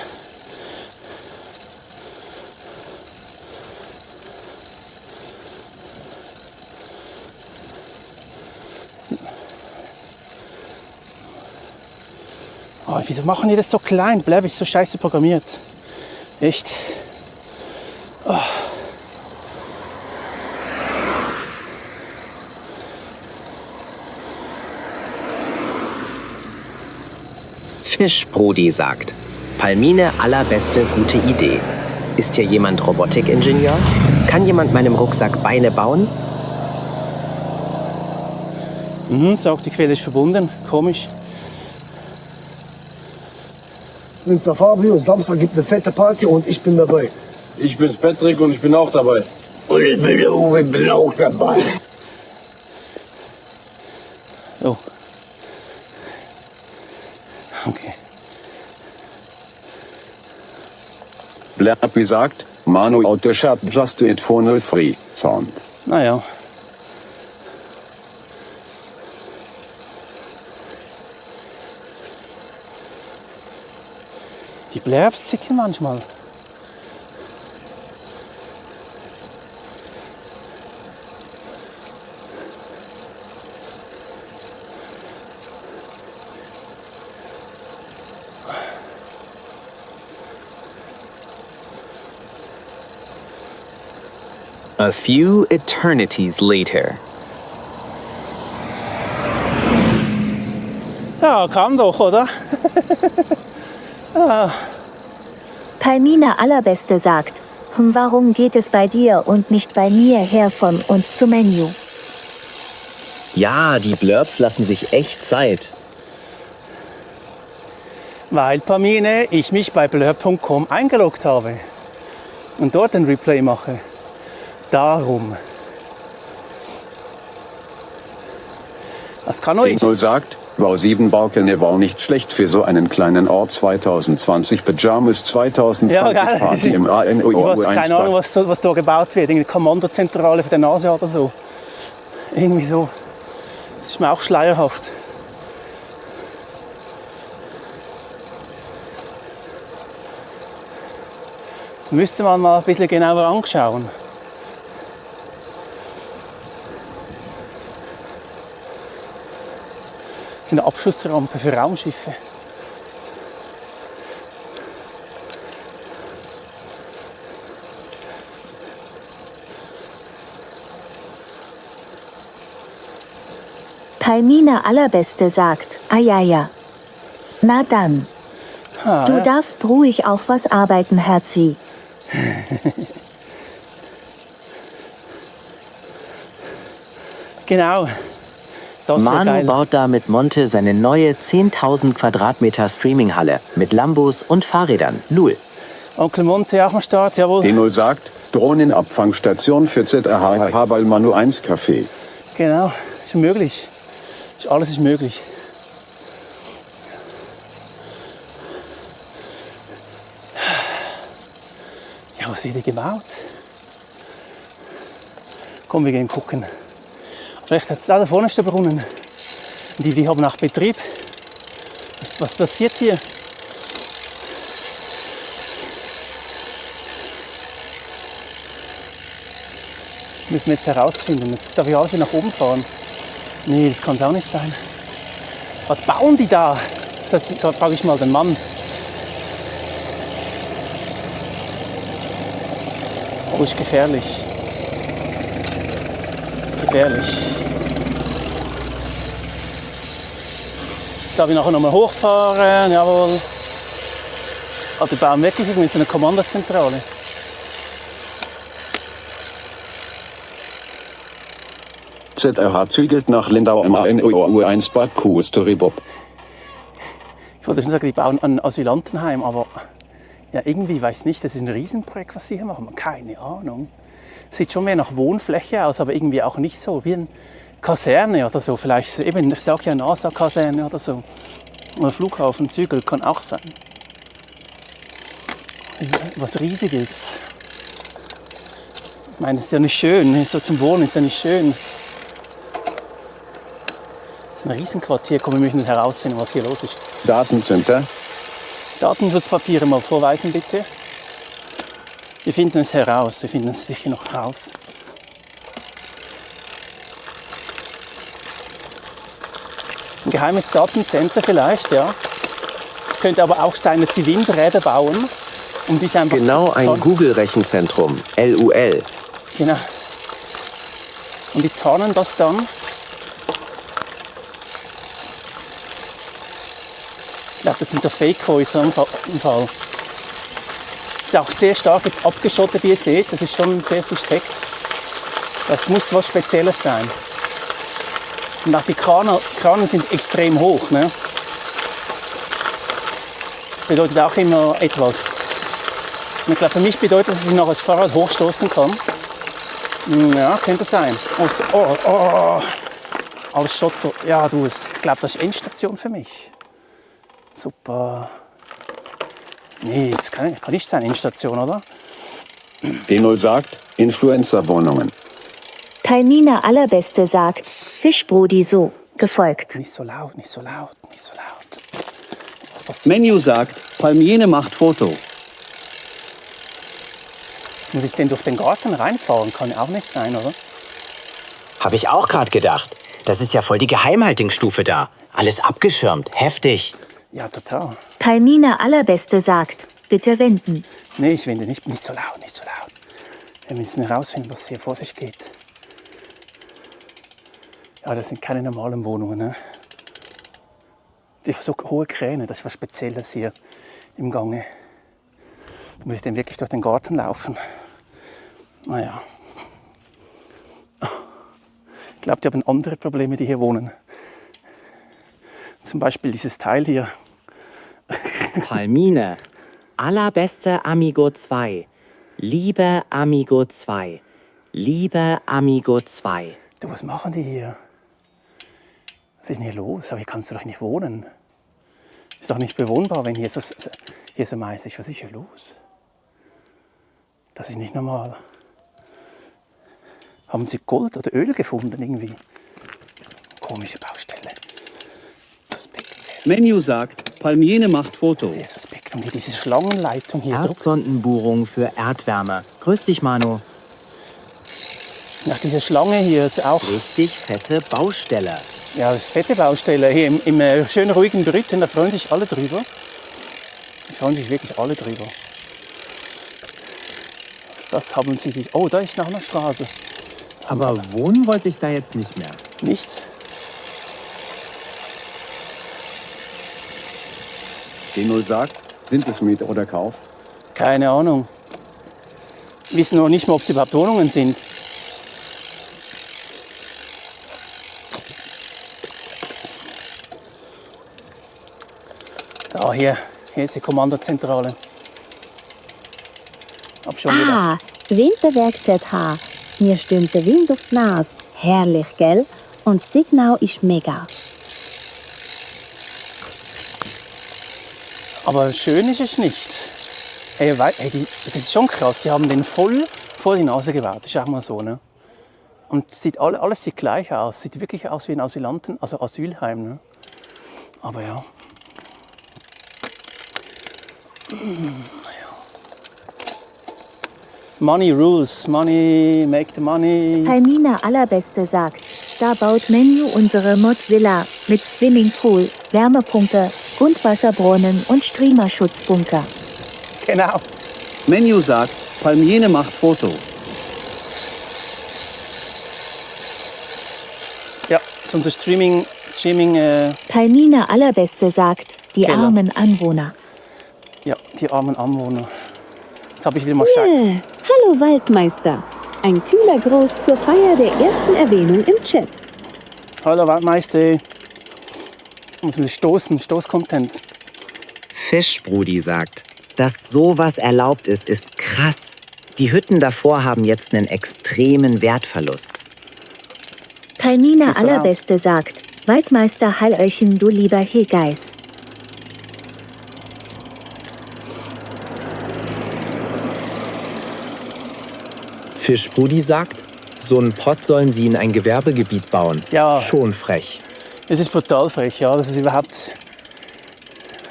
Oh, wieso machen die das so klein? Blab ist so scheiße programmiert. Echt. Oh. Fischbrudi sagt, Palmine allerbeste gute Idee. Ist hier jemand Robotikingenieur? Kann jemand meinem Rucksack Beine bauen? Sagt, die Quelle ist verbunden. Komisch. Ich bin's der Fabio, Samstag gibt eine fette Party und ich bin dabei. Ich bin's Patrick und ich bin auch dabei. Und ich bin auch dabei. Oh. Okay. Blab sagt, Manu out the shop just to it for no free sound. Naja. Die Blabs zicken manchmal. A few eternities later. Ja, kam doch, oder? Palmine allerbeste sagt, warum geht es bei dir und nicht bei mir her von und zu Menü? Ja, die Blurbs lassen sich echt Zeit. Weil, Palmine, ich mich bei blurb.com eingeloggt habe und dort ein Replay mache. Darum. Was kann euch? Null sagt, Wow 7 Baukene war nicht schlecht für so einen kleinen Ort. 2020 Pyjamas, 2020 Ja, geil. Party im ANO. Ich weiß keine Ahnung, was da gebaut wird. Eine Kommandozentrale für die NASA oder so. Irgendwie so. Das ist mir auch schleierhaft. Das müsste man mal ein bisschen genauer anschauen. Das ist eine Abschussrampe für Raumschiffe. Palmine allerbeste sagt, ja. Na dann. Du darfst ruhig auf was arbeiten, Herzi. Genau. Das Manu geil. baut da mit Monte seine neue 10.000 Quadratmeter Streaminghalle mit Lambos und Fahrrädern. Lul. Onkel Monte auch am Start, jawohl. D0 sagt, Drohnenabfangstation für ZRH weil Manu 1 Café. Genau, ist möglich. Alles ist möglich. Ja, was wird hier gebaut? Komm, wir gehen gucken. Vielleicht hat es da vorne ist der Brunnen. Die haben auch Betrieb. Was passiert hier? Müssen wir jetzt herausfinden. Jetzt darf ich alles wieder nach oben fahren. Nee, das kann es auch nicht sein. Was bauen die da? Das frage ich mal den Mann. Oh, ist gefährlich. Gefährlich. Jetzt darf ich nachher nochmal hochfahren. Jawohl. Ah, die bauen wirklich irgendwie so eine Kommandozentrale. ZRH zügelt nach Lindau im ANO-1 Bad Storybob. Ich wollte schon sagen, die bauen ein Asylantenheim, aber ja, irgendwie, weiß nicht, das ist ein Riesenprojekt, was sie hier machen. Keine Ahnung. Sieht schon mehr nach Wohnfläche aus, aber irgendwie auch nicht so wie eine Kaserne oder so. Vielleicht eben, ich sage ja NASA-Kaserne oder so. Oder Flughafen, Zügel kann auch sein. Was Riesiges. Ich meine, das ist ja nicht schön. So zum Wohnen ist ja nicht schön. Das ist ein Riesenquartier. Komm, wir müssen herausfinden, was hier los ist. Datencenter. Datenschutzpapiere mal vorweisen, bitte. Wir finden es heraus. Wir finden es sicher noch heraus. Ein geheimes Datencenter vielleicht, ja. könnte aber auch sein, dass sie Windräder bauen, um diese einfach Genau ein Google-Rechenzentrum, LUL. Genau. Und die tarnen das dann. Ich glaube, das sind so Fake-Häuser im Fall. Ist auch sehr stark jetzt abgeschottet, wie ihr seht. Das ist schon sehr suspekt. Das muss was Spezielles sein. Und auch die Kranen sind extrem hoch. Ne? Das bedeutet auch immer etwas. Und ich glaube, für mich bedeutet das, dass ich noch als Fahrrad hochstoßen kann. Ja, könnte sein. Alles Schotter. Ja, du, ich glaube, das ist Endstation für mich. Super. Nee, das kann nicht sein, Endstation, oder? E0 sagt, Influencer-Wohnungen. Taimina Allerbeste sagt, Fischbrudi so, gefolgt. Nicht so laut, nicht so laut, nicht so laut. Menü sagt, Palmiene macht Foto. Muss ich denn durch den Garten reinfahren? Kann auch nicht sein, oder? Habe ich auch gerade gedacht. Das ist ja voll die Geheimhaltungsstufe da. Alles abgeschirmt. Heftig. Ja, total. Taimina Allerbeste sagt, bitte wenden. Nee, ich wende nicht. Nicht so laut, nicht so laut. Wir müssen herausfinden, was hier vor sich geht. Ja, das sind keine normalen Wohnungen. Ne? Die so hohe Kräne, das ist was Spezielles hier im Gange. Da muss ich denn wirklich durch den Garten laufen? Naja. Ich glaube, die haben andere Probleme, die hier wohnen. Zum Beispiel dieses Teil hier. Palmine. Allerbeste Amigo 2. Liebe Amigo 2. Liebe Amigo 2. Du, was machen die hier? Was ist denn hier los? Aber hier kannst du doch nicht wohnen. Ist doch nicht bewohnbar, wenn hier so Mais ist. Was ist hier los? Das ist nicht normal. Haben sie Gold oder Öl gefunden irgendwie? Komische Baustelle. Suspekt. Menü sagt, Palmiene macht Foto. Sehr suspekt. Und hier diese Schlangenleitung hier. Erdsondenbohrung für Erdwärme. Grüß dich, Manu. Nach dieser Schlange hier ist auch... Richtig fette Baustelle. Ja, das ist fette Baustelle. Hier im schönen ruhigen Brüten, da freuen sich alle drüber. Da freuen sich wirklich alle drüber. Das haben sie sich... Oh, da ist noch eine Straße. Aber wohnen wollte ich da jetzt nicht mehr. Nicht? E0 sagt, sind es Miete oder Kauf? Keine Ahnung. Wir wissen noch nicht mal, ob es überhaupt Wohnungen sind. Da, hier ist die Kommandozentrale. Hab schon wieder. Winterwerk ZH. Mir stimmt der Wind auf die Nase. Herrlich, gell? Und Signal ist mega. Aber schön ist es nicht. Hey, das ist schon krass. Sie haben den voll vor die Nase gebaut. Das ist auch mal so, ne? Und alles sieht gleich aus. Sieht wirklich aus wie ein Asylheim, ne? Aber ja. Money rules. Money, make the money. Taimina Allerbeste sagt, da baut Menü unsere Mod-Villa mit Swimmingpool, Wärmepumpe, Grundwasserbrunnen und Streamerschutzbunker. Genau. Menü sagt, Palmiene macht Foto. Ja, das ist unser Streaming Taimina Allerbeste sagt, die Keller. armen Anwohner. Ja, die armen Anwohner. Jetzt habe ich wieder mal Hallo Waldmeister. Ein kühler Gruß zur Feier der ersten Erwähnung im Chat. Hallo Waldmeister. Muss man stoßen, Stoßcontent. Fischbrudi sagt, dass sowas erlaubt ist, ist krass. Die Hütten davor haben jetzt einen extremen Wertverlust. Taimina Nicht so Allerbeste sagt, Waldmeister Hallöchen, du lieber Hegeis. Fischbrudi sagt, so einen Pott sollen sie in ein Gewerbegebiet bauen. Ja. Schon frech. Es ist brutal frech, ja, dass es überhaupt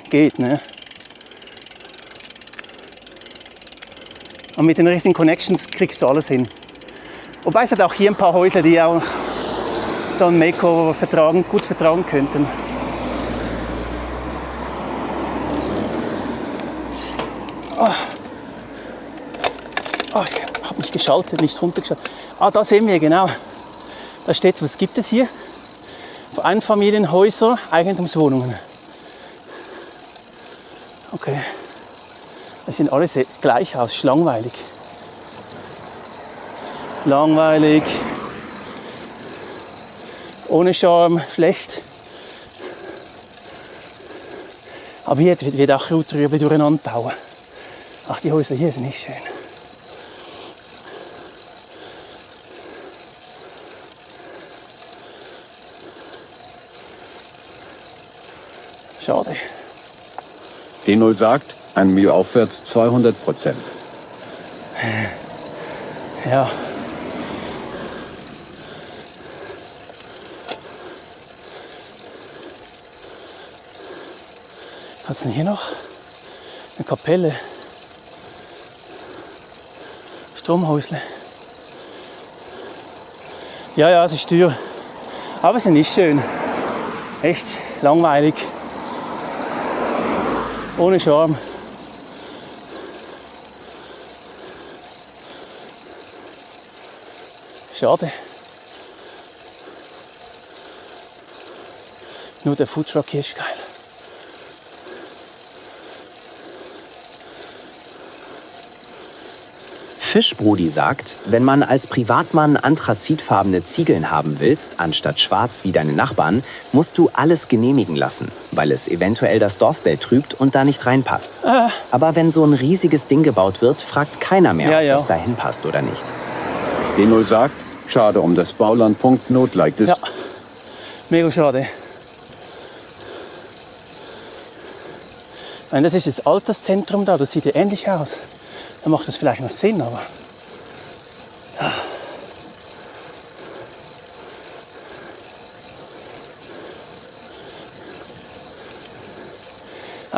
geht, ne? Und mit den richtigen Connections kriegst du alles hin. Wobei es hat auch hier ein paar Häusler, die auch so ein Makeover gut vertragen könnten. Ich habe mich geschaltet, nicht runtergeschaltet. Da sehen wir genau. Da steht, was gibt es hier? Einfamilienhäuser, Eigentumswohnungen. Okay. Das sehen alle gleich aus, langweilig. Langweilig. Ohne Charme, schlecht. Aber hier wird auch Rüebli durcheinander bauen. Ach, die Häuser hier sind nicht schön. Schade. D0 sagt, ein Mio aufwärts 200%. Ja. Was ist denn hier noch? Eine Kapelle. Stromhäusle. Ja, es ist teuer. Aber es ist nicht schön. Echt langweilig. Ohne Charme. Schade. Nur der Foodtruck hier ist geil. Fischbrudi sagt, wenn man als Privatmann anthrazitfarbene Ziegeln haben willst, anstatt schwarz wie deine Nachbarn, musst du alles genehmigen lassen, weil es eventuell das Dorfbild trübt und da nicht reinpasst. Aber wenn so ein riesiges Ding gebaut wird, fragt keiner mehr, ob das da hinpasst oder nicht. D0 sagt, schade um das Bauland. Not ist. Ja, mega schade. Das ist das Alterszentrum da, das sieht ja ähnlich aus. Dann macht das vielleicht noch Sinn, aber...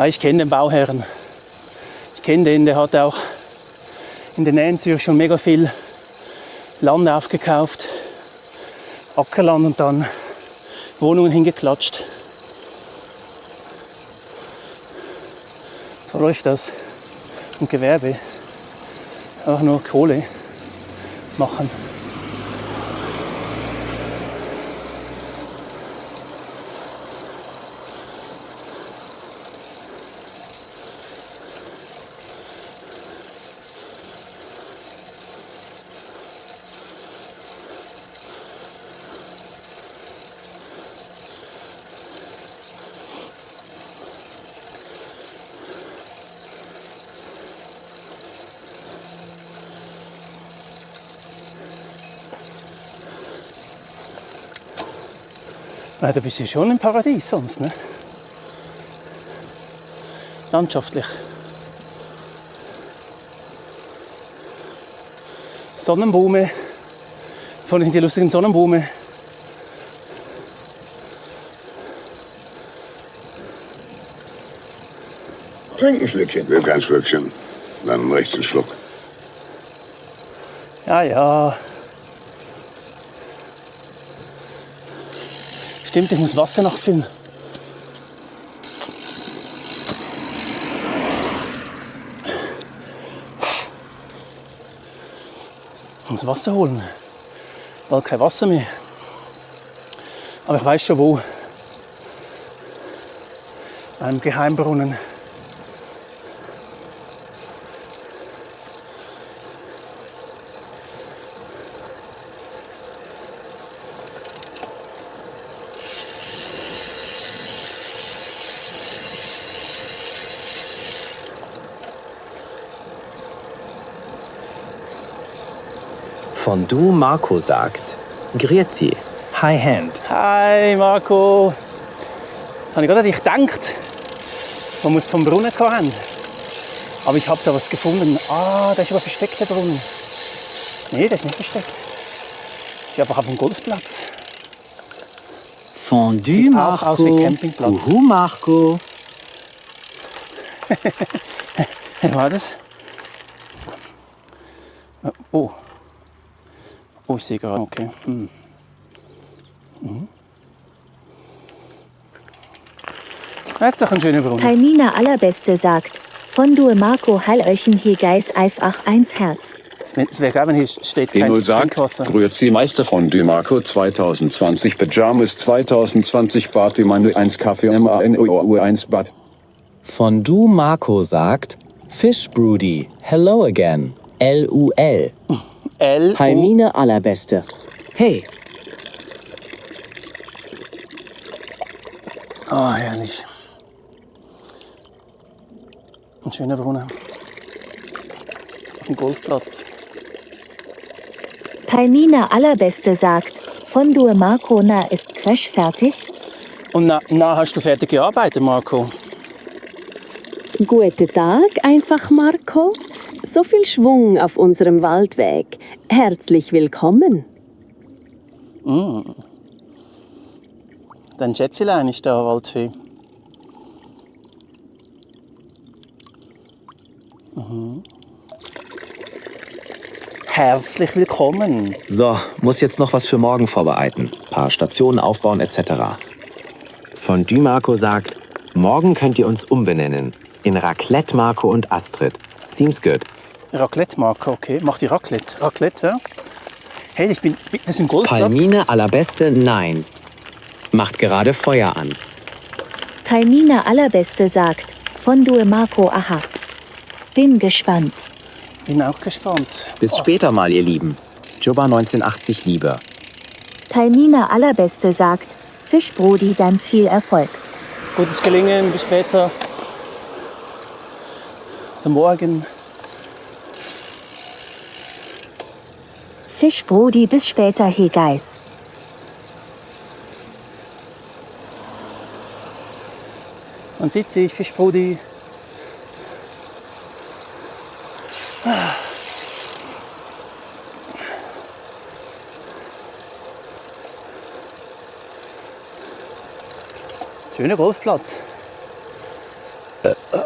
Ich kenne den Bauherrn. Ich kenne den, der hat auch in der Nähe Zürich schon mega viel Land aufgekauft. Ackerland und dann Wohnungen hingeklatscht. So läuft das. Und Gewerbe. Einfach nur Kohle machen. Ja, da bist du schon im Paradies sonst, ne? Landschaftlich. Sonnenblume. Vorne sind die lustigen Sonnenblume. Trink ein Schlückchen. Will kein Schlückchen. Dann rechts einen Schluck. Ja. Stimmt, ich muss Wasser nachfüllen. Ich muss Wasser holen. Bald kein Wasser mehr. Aber ich weiß schon wo. Einem Geheimbrunnen. Fondue Marco sagt, Grüezi. High Hand. Hi Marco. Das habe ich gerade an dich gedacht. Man muss vom Brunnen kommen. Aber ich habe da was gefunden. Da ist aber versteckt, der Brunnen. Nee, der ist nicht versteckt. Ich habe auf dem Golfplatz. Fondue Sieht Marco. auch aus wie Campingplatz. Uhu Marco. Wer war das? Oh, ich sehe gerade. Okay. Jetzt doch ein schöner Brunnen. Palmina Allerbeste sagt, Fondue Marco Hallöchen hier Geis einfach 1 Herz. Es wäre geil, wenn hier steht kein Dino sagt, Trinkwasser. Grüezi Meister von Marco 2020 Pyjamas 2020 Party Manu 1 Kaffee MANO 1 Bad. Fondue Marco sagt, Fish Broody, hello again, LUL. Palmine allerbeste. Hey. Ah, herrlich. Ein schöner Brunnen. Auf dem Golfplatz. Palmina Allerbeste sagt, Fondue Marco na ist Crash fertig? Und na hast du fertig gearbeitet, Marco? Guten Tag, einfach Marco. So viel Schwung auf unserem Waldweg. Herzlich willkommen. Dein Schätzelein ist da, Waldfee. Herzlich willkommen. So, muss jetzt noch was für morgen vorbereiten. Paar Stationen aufbauen etc. Fondue Marco sagt, morgen könnt ihr uns umbenennen. In Raclette Marco und Astrid. Seems good. Raclette, Marco, okay. Mach die Raclette. Raclette, ja? Hey, das ist ein Golfplatz. Palmine allerbeste, nein. Macht gerade Feuer an. Palmina Allerbeste sagt, Fondue Marco aha. Bin gespannt. Bin auch gespannt. Bis später mal, ihr Lieben. Jobba 1980 Liebe. Palmina Allerbeste sagt, Fischbrody dann viel Erfolg. Gutes Gelingen, bis später. Oder morgen. Fischbrody bis später hey Guys. Man sieht sich, Fischbrody. Schöner Golfplatz.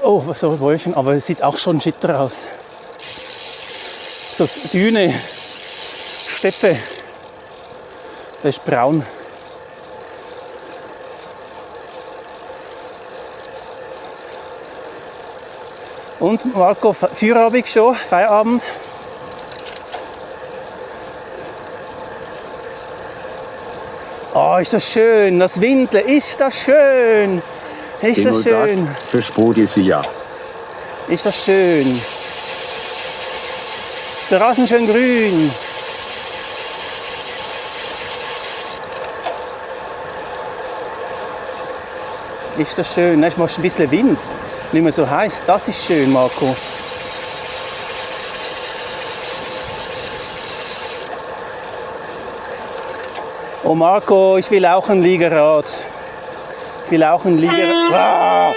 Oh, was soll ich, aber es sieht auch schon schitter aus. So Düne, Steppe. Das ist braun. Und Marco, Feierabend schon, Feierabend. Oh, ist das schön, das Windle, ist das schön. Ist das schön. Fischbrody ist ja. Ist das schön. Ist der Rasen schön grün. Ist das schön. Da ist mal ein bisschen Wind. Nicht mehr so heiß. Das ist schön, Marco. Oh Marco, ich will auch ein Liegerad. Ich will auch ein Liegerad. Ah!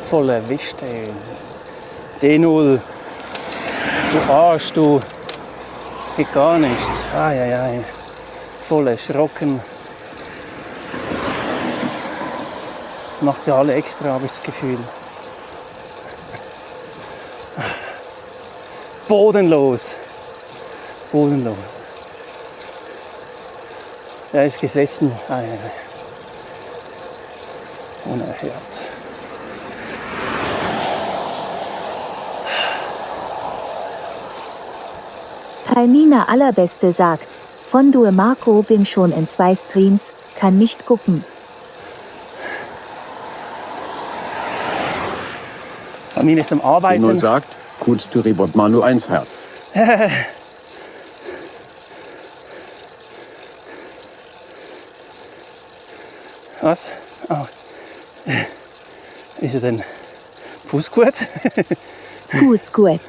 Voll erwischt, ey. D0. Du Arsch, du. Geht gar nicht. Ai. Voll erschrocken. Macht ja alle extra, habe ich das Gefühl. Bodenlos. Bodenlos. Er ist gesessen. Ai. Unerhört. Palmina Allerbeste sagt, Fondue Marco bin schon in 2 Streams, kann nicht gucken. Palmina ist am Arbeiten. Dino sagt, kurz du Ribot Manu 1 Herz. Was? Oh. Ist er denn Fuß gut? Fuß gut.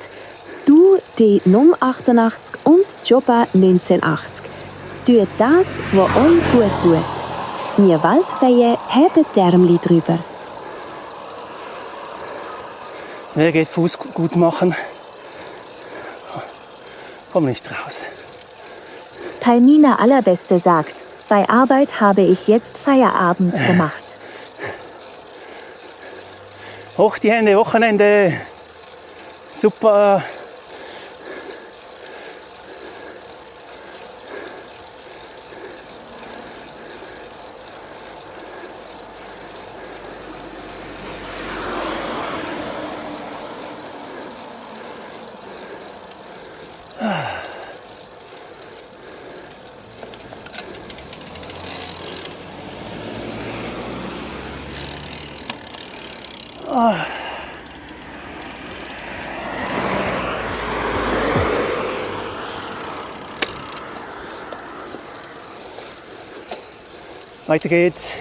Du, die Num 88 und Jobba 1980. Tut das, was euch gut tut. Wir Waldfeen haben Därmli drüber. Wer geht Fuß gut machen? Komm nicht raus. Palmina Allerbeste sagt, bei Arbeit habe ich jetzt Feierabend gemacht. Hoch die Hände, Wochenende. Super. Weiter geht's.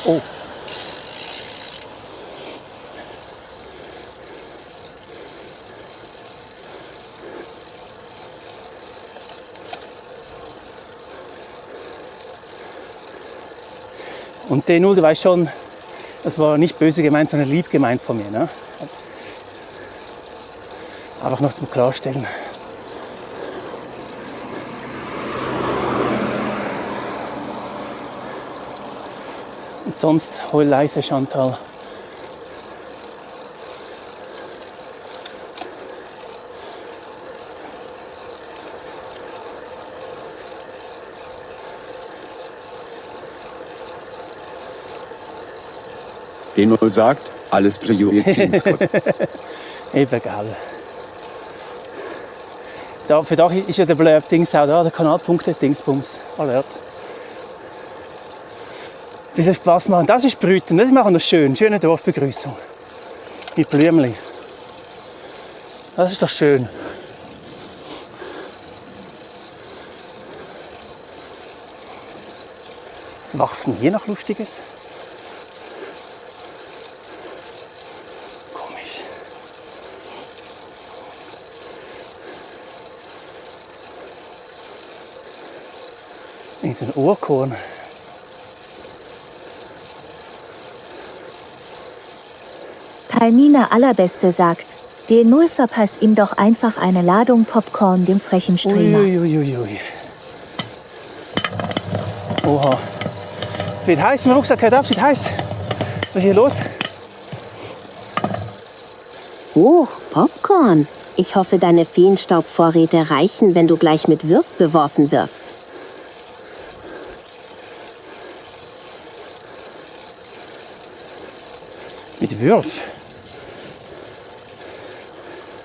Oh. Und D0, du weißt schon, das war nicht böse gemeint, sondern lieb gemeint von mir. Ne? Einfach noch zum Klarstellen. Und sonst heul leise, Chantal. D0 sagt, alles Priorität. Eben, gell. Da, für da ist ja der Blurb-Dings auch da, der Kanalpunkte, Dingsbums, Alert. Wie soll Spaß machen? Das ist Brüten, das machen wir schön. Schöne Dorfbegrüßung. Mit Blümchen. Das ist doch schön. Wachsen hier noch Lustiges? Komisch. Irgend so ein Ohrkorn. Palmina Allerbeste sagt, D0 verpass ihm doch einfach eine Ladung Popcorn, dem frechen Streamer. Uiuiuiui. Oha. Es wird heiß, mein Rucksack hört auf, es wird heiß. Was ist hier los? Huch, Popcorn. Ich hoffe, deine Feenstaubvorräte reichen, wenn du gleich mit Würf beworfen wirst. Mit Würf?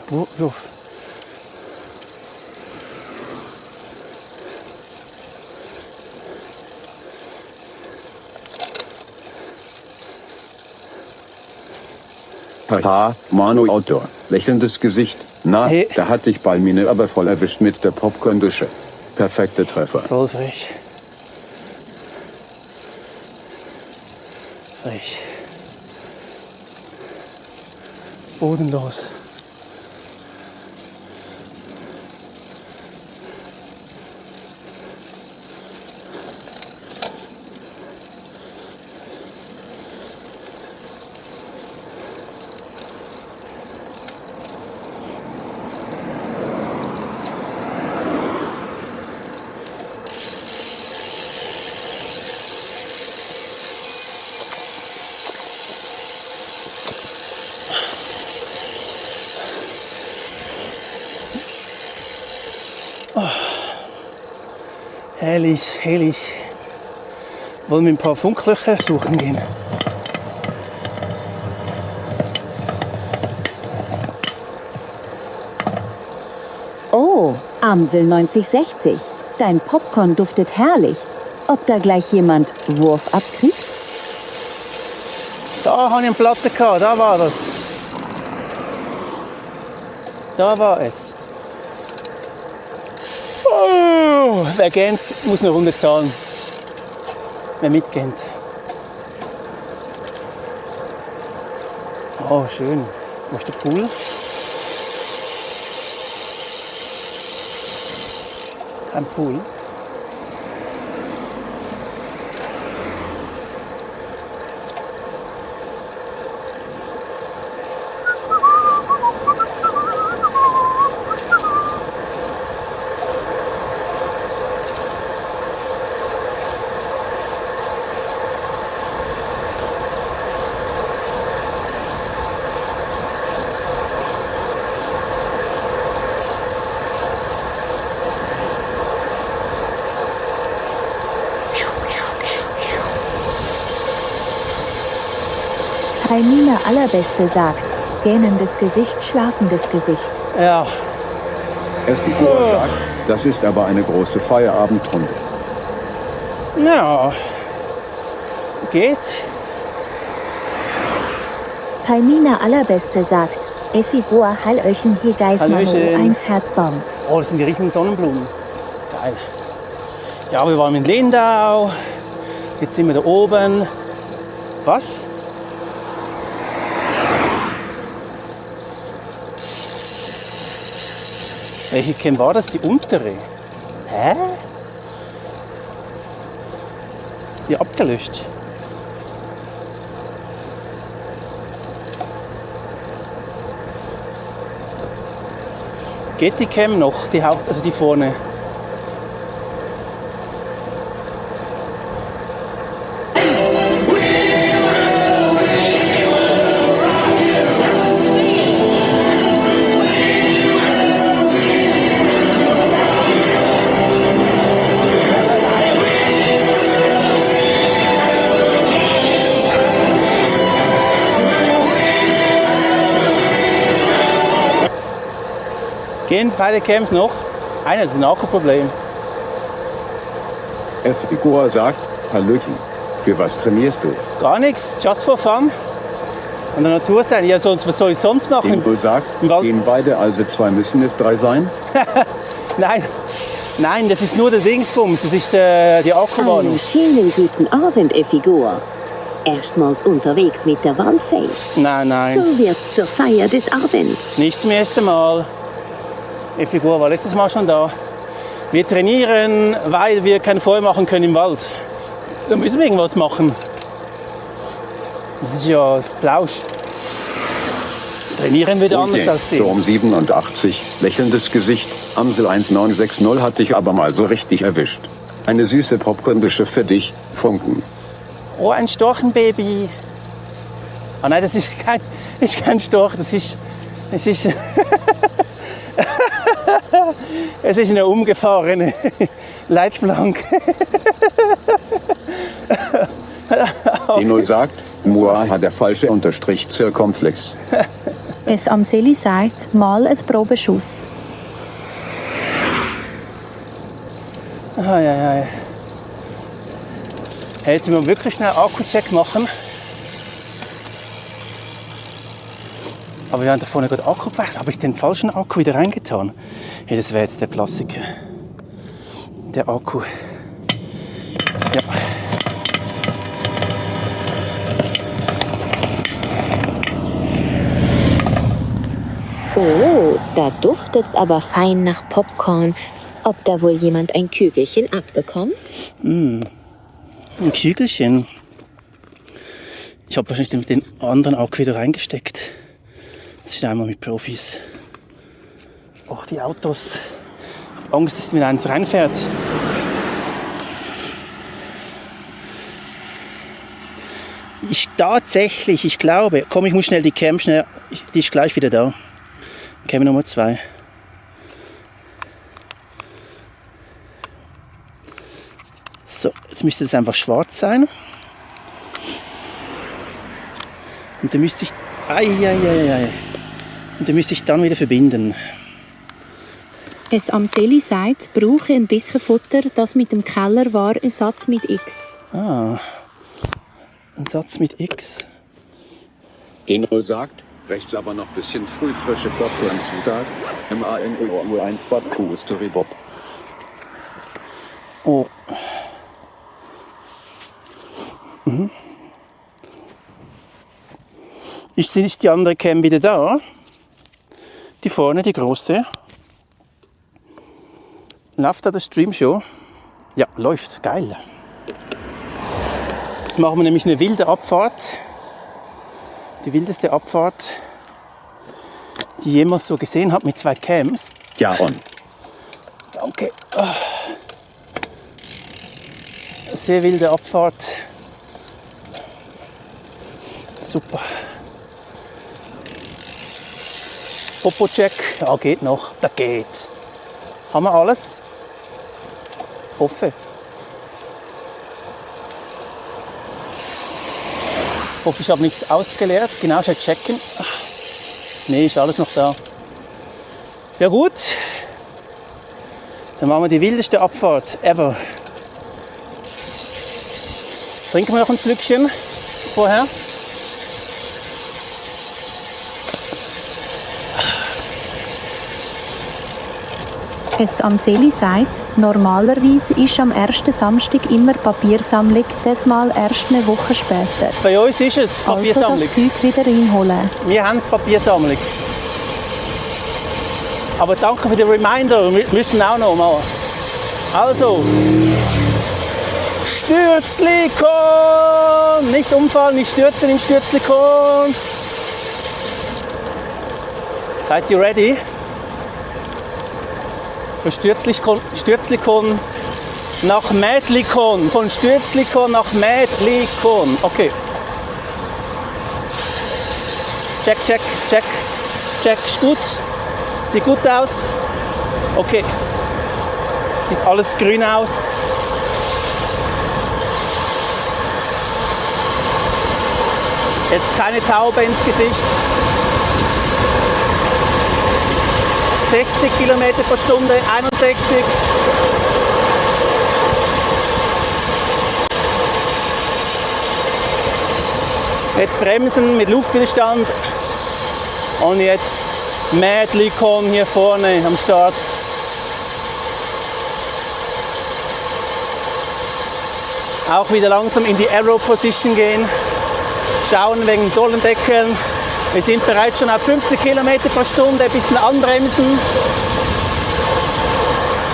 Würf. Haha, Manu Outdoor. Lächelndes Gesicht. Na, Hey. da hat dich Palmine aber voll erwischt mit der Popcorn-Dusche. Perfekte Treffer. Voll frech. Frech. Bodenlos. Herrlich, herrlich. Wollen wir ein paar Funklöcher suchen gehen? Oh, Amsel 9060. Dein Popcorn duftet herrlich. Ob da gleich jemand Wurf abkriegt? Da habe ich eine Platte gehabt, da war das. Da war es. Oh, wer kennt, muss eine Runde zahlen. Wer mitkennt. Oh, schön. Wo ist der Pool? Kein Pool. Palmina Allerbeste sagt, gähnendes Gesicht, schlafendes Gesicht. Ja. Figur sagt, Das ist aber eine große Feierabendrunde. Ja, geht. Palmina Allerbeste sagt, Efigua Hallöchen hier Geismano Hallöchen. 1 Herzbaum. Oh, das sind die richtigen Sonnenblumen. Geil. Ja, wir waren in Lindau. Jetzt sind wir da oben. Was? Welche Cam war das? Die untere? Hä? Die abgelöscht. Geht die Cam noch? Die Haupt, also die vorne? Gehen beide Cams noch? Einer ist ein Akkuproblem. Efigua sagt, Hallöchen. Für was trainierst du? Gar nichts, just for fun. An der Natur sein. Ja, sonst, was soll ich sonst machen? Inbul sagt, gehen beide, also 2 müssen es 3 sein? Nein, das ist nur der Dingsbums, das ist die Akkuwarnung. Einen schönen guten Abend, Efigua. Erstmals unterwegs mit der Waldfee. Nein. So wird's zur Feier des Abends. Nicht zum ersten Mal. Efigua war letztes Mal schon da. Wir trainieren, weil wir kein Feuer machen können im Wald. Da müssen wir irgendwas machen. Das ist ja Plausch. Trainieren würde anders aussehen. Sturm 87, lächelndes Gesicht. Amsel 1960 hat dich aber mal so richtig erwischt. Eine süße Popcornbische für dich, Funken. Oh, ein Storchenbaby. Ah nein, das ist kein Storch, es ist es ist eine umgefahrene Leitplanke. Die sagt, Mua hat der falsche Unterstrich Zirkumflex. Es Amseli sagt, mal ein Probeschuss. Hey, jetzt müssen wir wirklich schnell Akku-Check machen. Aber wir haben da vorne gerade Akku gewechselt. Habe ich den falschen Akku wieder reingetan? Hey, das wäre jetzt der Klassiker. Der Akku. Ja. Oh, da duftet's aber fein nach Popcorn. Ob da wohl jemand ein Kügelchen abbekommt? Ein Kügelchen. Ich habe wahrscheinlich den anderen Akku wieder reingesteckt. Das ist einmal mit Profis. Oh, die Autos. Ich habe Angst, dass mir eins reinfährt. Ich glaube, komm, ich muss schnell die Cam die ist gleich wieder da. Cam Nummer 2. So, jetzt müsste das einfach schwarz sein. Und dann müsste ich Und dann müsste ich dann wieder verbinden. Es Amseli sagt, brauche ein bisschen Futter, das mit dem Keller war ein Satz mit X. Ah, ein Satz mit X. Inrol sagt, rechts aber noch bisschen früh frische Popcorn-Zutat. MANU1 Bad Q Story Bob. Oh. Ist die andere Cam wieder da? Die vorne, die große. Läuft da der Stream schon? Ja, läuft. Geil. Jetzt machen wir nämlich eine wilde Abfahrt. Die wildeste Abfahrt, die ich jemals so gesehen habe, mit 2 Cams. Ja, on. Danke. Sehr wilde Abfahrt. Super. Popo-Check. Ja, geht noch. Da geht. Haben wir alles? Hoffe. Hoffe, ich habe nichts ausgeleert. Genau, schnell checken. Nee, ist alles noch da. Ja gut. Dann machen wir die wildeste Abfahrt ever. Trinken wir noch ein Schlückchen vorher. Jetzt am Seli sagt, normalerweise ist am ersten Samstag immer Papiersammlung, das mal erst eine Woche später. Bei uns ist es Papiersammlung. Also das Zeug wieder reinholen. Wir haben Papiersammlung. Aber danke für den Reminder, wir müssen auch noch machen. Also, Stürzlikon! Nicht umfallen, nicht stürzen in Stürzlikon. Seid ihr ready? Von Stürzlikon nach Mädlikon. Von Stürzlikon nach Mädlikon. Okay. Check, check, check. Check, ist gut. Sieht gut aus. Okay. Sieht alles grün aus. Jetzt keine Taube ins Gesicht. 60 Kilometer pro Stunde, 61. Jetzt bremsen mit Luftwiderstand. Und jetzt Mädlikon hier vorne am Start. Auch wieder langsam in die Aero Position gehen. Schauen wegen Dollendeckeln. Wir sind bereits schon auf 50 Kilometer pro Stunde, ein bisschen anbremsen.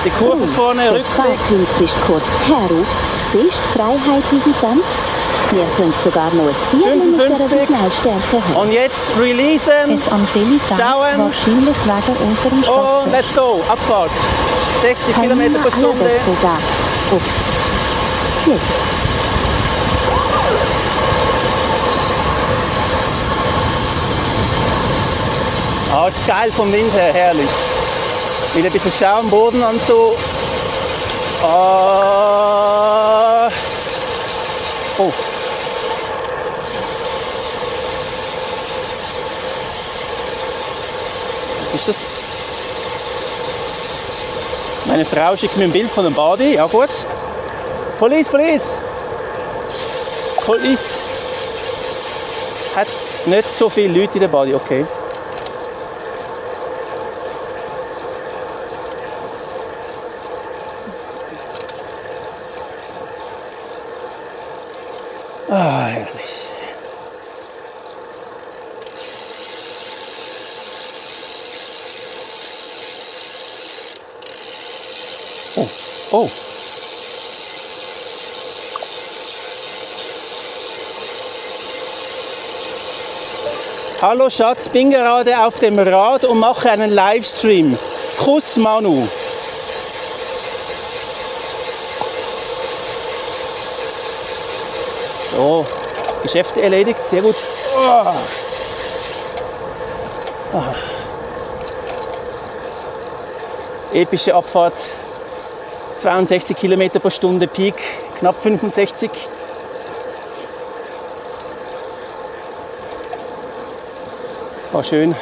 Die Kurve vorne, Rückblick. Ist kurz Heru. Siehst Freiheit, wie sie tanzt? Ihr könnt sogar noch ein Bier mit der Signalstärke haben. Und jetzt releasen. Jetzt am Seli sagt, schauen. wahrscheinlich wegen unserem Stopper. Und let's go, Abfahrt. 60 Kilometer pro Stunde. Oh. Jetzt. Ah, ist geil vom Wind her, herrlich. Wieder ein bisschen Schaum, Boden und so. Ah. Oh. Was ist das? Meine Frau schickt mir ein Bild von einem Body. Ja gut. Police, Police! Police! Hat nicht so viele Leute in der Body, okay. Ah, herrlich. Oh, oh. Hallo Schatz, bin gerade auf dem Rad und mache einen Livestream. Kuss Manu. So, Geschäfte erledigt, sehr gut. Oh. Oh. Epische Abfahrt, 62 Kilometer pro Stunde, Peak knapp 65. Das war schön.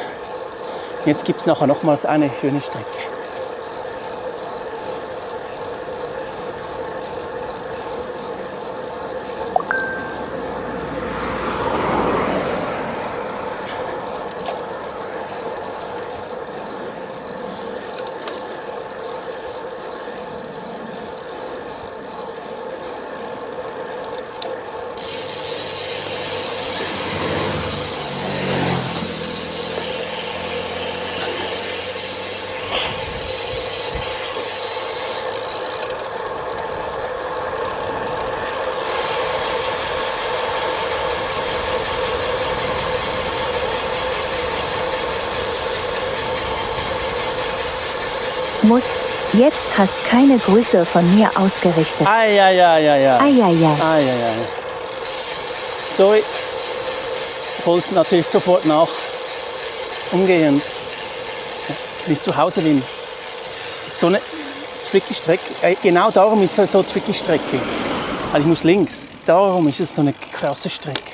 Jetzt gibt es nachher nochmals eine schöne Strecke. Musst, jetzt hast keine Grüße von mir ausgerichtet. Eieieiei. Eieiei. Sorry. Ich hole es natürlich sofort nach. Umgehend. Wenn ich zu Hause bin. Das ist so eine tricky Strecke. Genau darum ist es so eine tricky Strecke. Weil ich muss links. Darum ist es so eine krasse Strecke.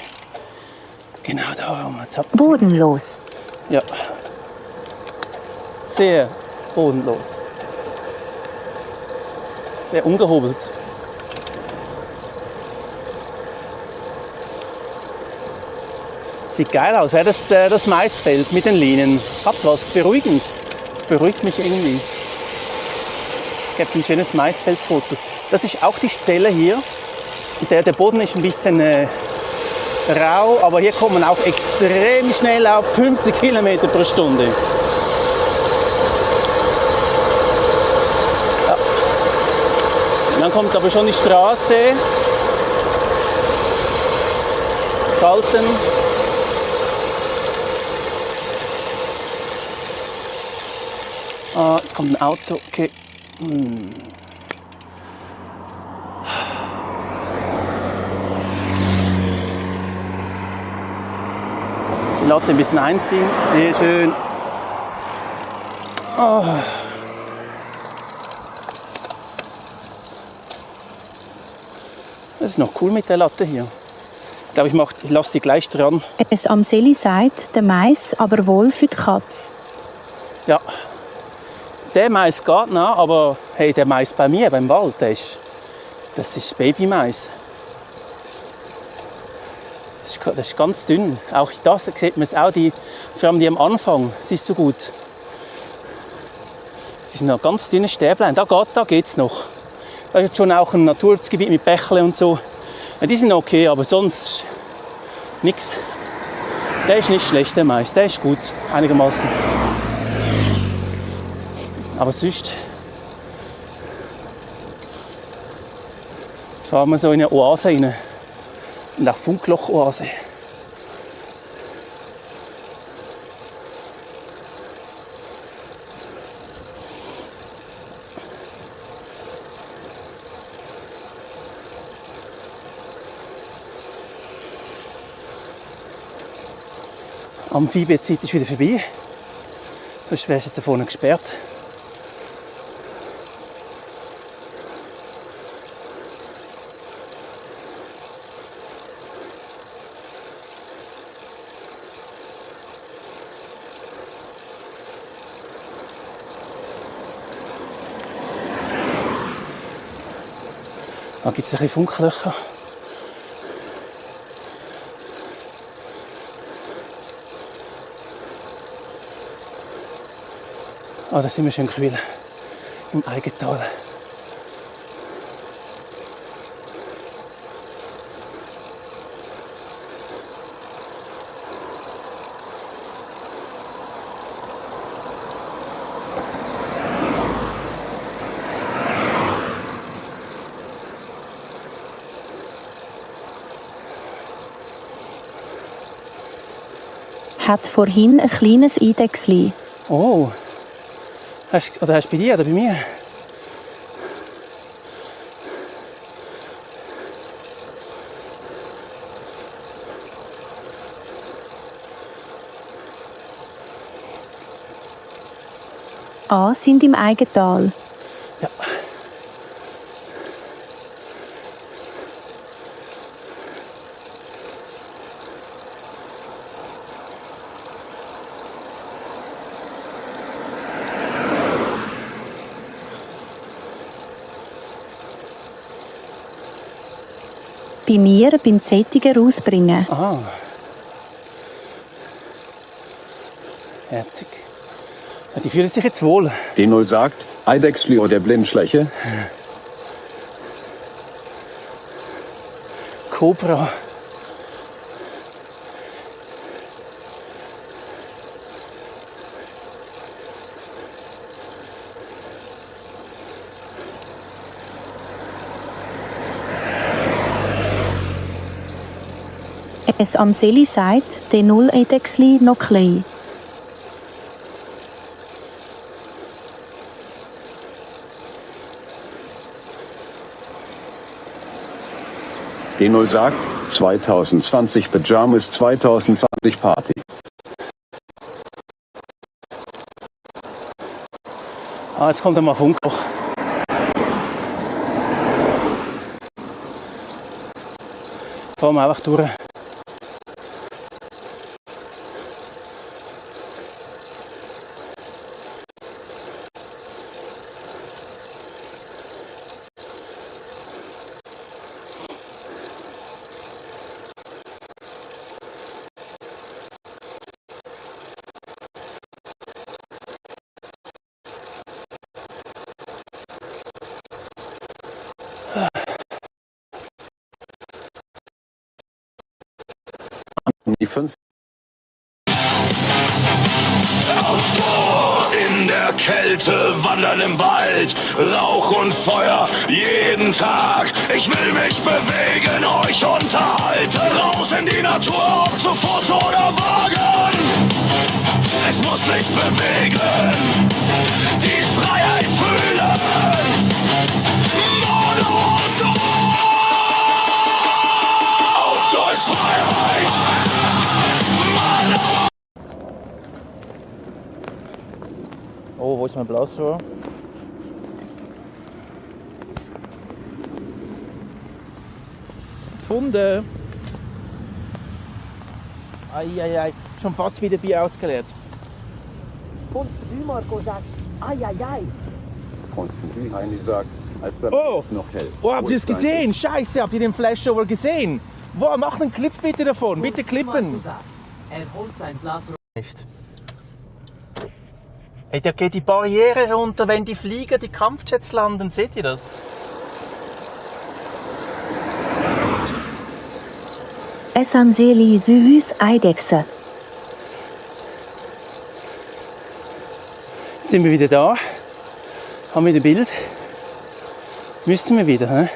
Genau darum. Bodenlos. Ja. Sehr bodenlos. wäre umgehobelt. Sieht geil aus, ja? Das Maisfeld mit den Linien. Hat was, beruhigend. Das beruhigt mich irgendwie. Ich habe ein schönes Maisfeldfoto. Das ist auch die Stelle hier. Der Boden ist ein bisschen rau, aber hier kommt man auch extrem schnell auf 50 Kilometer pro Stunde. Ja. Und dann kommt aber schon die Straße. Schalten. Ah, jetzt kommt ein Auto. Okay. Die Latte ein bisschen einziehen. Sehr schön. Oh. Das ist noch cool mit der Latte hier. Ich glaube, ich lasse die gleich dran. Es Amseli sagt, der Mais aber wohl für die Katze. Ja. Der Mais geht noch, aber hey, der Mais bei mir, beim Wald, das ist Babymais. Das ist ganz dünn. Auch das sieht man es auch, vor allem die am Anfang, siehst du gut. Die sind noch ganz dünne Stäblein. Da geht es noch. Das ist jetzt schon auch ein Naturschutzgebiet mit Bächle und so. Ja, die sind okay, aber sonst nichts. Der ist nicht schlecht, der Mais. Der ist gut, einigermaßen. Aber sonst. Jetzt fahren wir so in eine Oase rein. In eine Funkloch-Oase. Amphibie-Zeit ist wieder vorbei. Sonst wäre es jetzt da vorne gesperrt. Da gibt es ein bisschen Funklöcher. Ah, da sind wir schön kühl im Eigental. Hat vorhin ein kleines Eidechsli. Oh, hast du bei dir oder bei mir? Sind im Eigental. Ja. Bei mir beim Zettiger rausbringen. Ah. Herzig. Ja, die fühlen sich jetzt wohl. D0 sagt, Eidechsli oder Blindschleiche. Cobra. Es Amseli sagt, der Null-Eidechsli noch klein. D0 sagt, 2020 Pyjamas, 2020 Party. Ah, jetzt kommt einmal Funkloch. Fahren wir einfach durch. Kälte, wandern im Wald, Rauch und Feuer jeden Tag. Ich will mich bewegen, euch unterhalten, raus in die Natur, ob zu Fuß oder Wagen. Es muss sich bewegen, die Freiheit fühlen. Mono und Outdoor ist Freiheit. Mono. Oh, wo ist mein Blasrohr? Gefunden! Eieiei, schon fast wieder Bier ausgeleert. Und du, Marco, sagt, ai. Und wie Heini sagt, als beim Oh, noch hell. oh, habt ihr es gesehen? Scheiße, habt ihr den Flashover gesehen? Wow, macht einen Clip bitte davon, bitte klippen. Er holt sein Glas Nicht. Hey, da geht die Barriere runter, wenn die Flieger, die Kampfjets landen. Seht ihr das? Esamseli süß Eidechse. Sind wir wieder da? Haben wir das Bild? Müssten wir wieder, hä?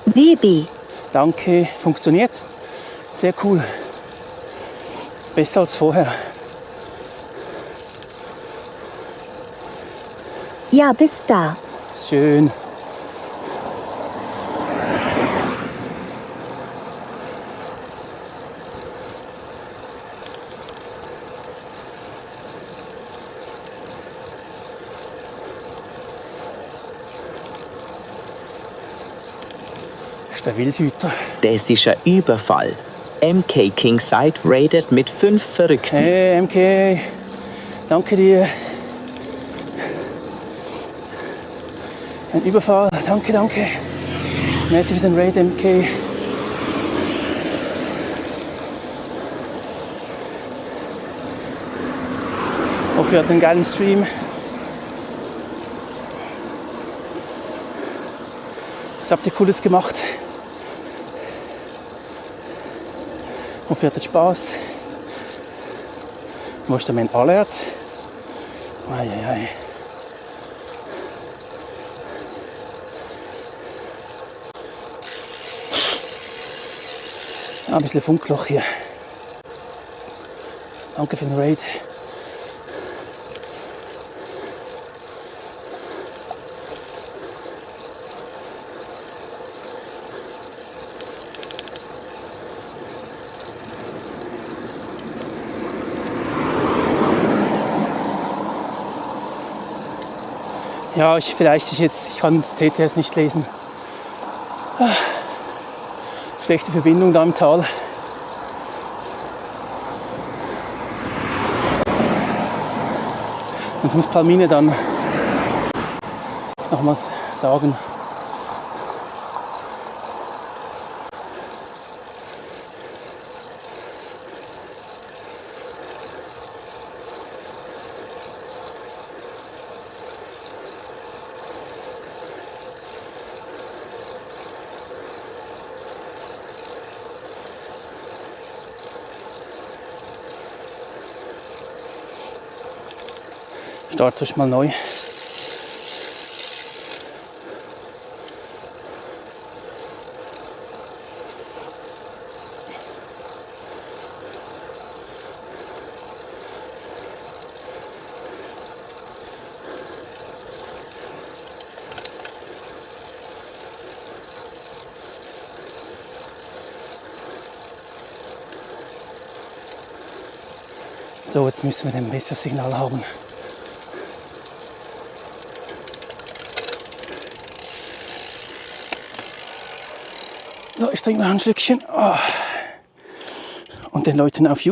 Baby. Danke, funktioniert. Sehr cool. Besser als vorher. Ja, bis da. Schön. Das ist der Wildhüter. Das ist ein Überfall. MK Kingside raided mit 5 Verrückten. Hey MK, danke dir. Ein Überfall, danke. Merci für den Raid, MK. Hoffe, ihr hattet einen geilen Stream. Was habt ihr Cooles gemacht? Hoffe, ihr hattet Spaß. Wo ist der mein Alert? Eieiei. Ein bisschen Funkloch hier. Danke für den Raid. Ja, ich kann das TTS nicht lesen. Schlechte Verbindung da im Tal. Jetzt muss Palmine dann nochmals sagen. Start frisch mal neu. So, jetzt müssen wir ein besseres Signal haben. So, ich trinke noch ein Schlückchen. Und den Leuten auf YouTube.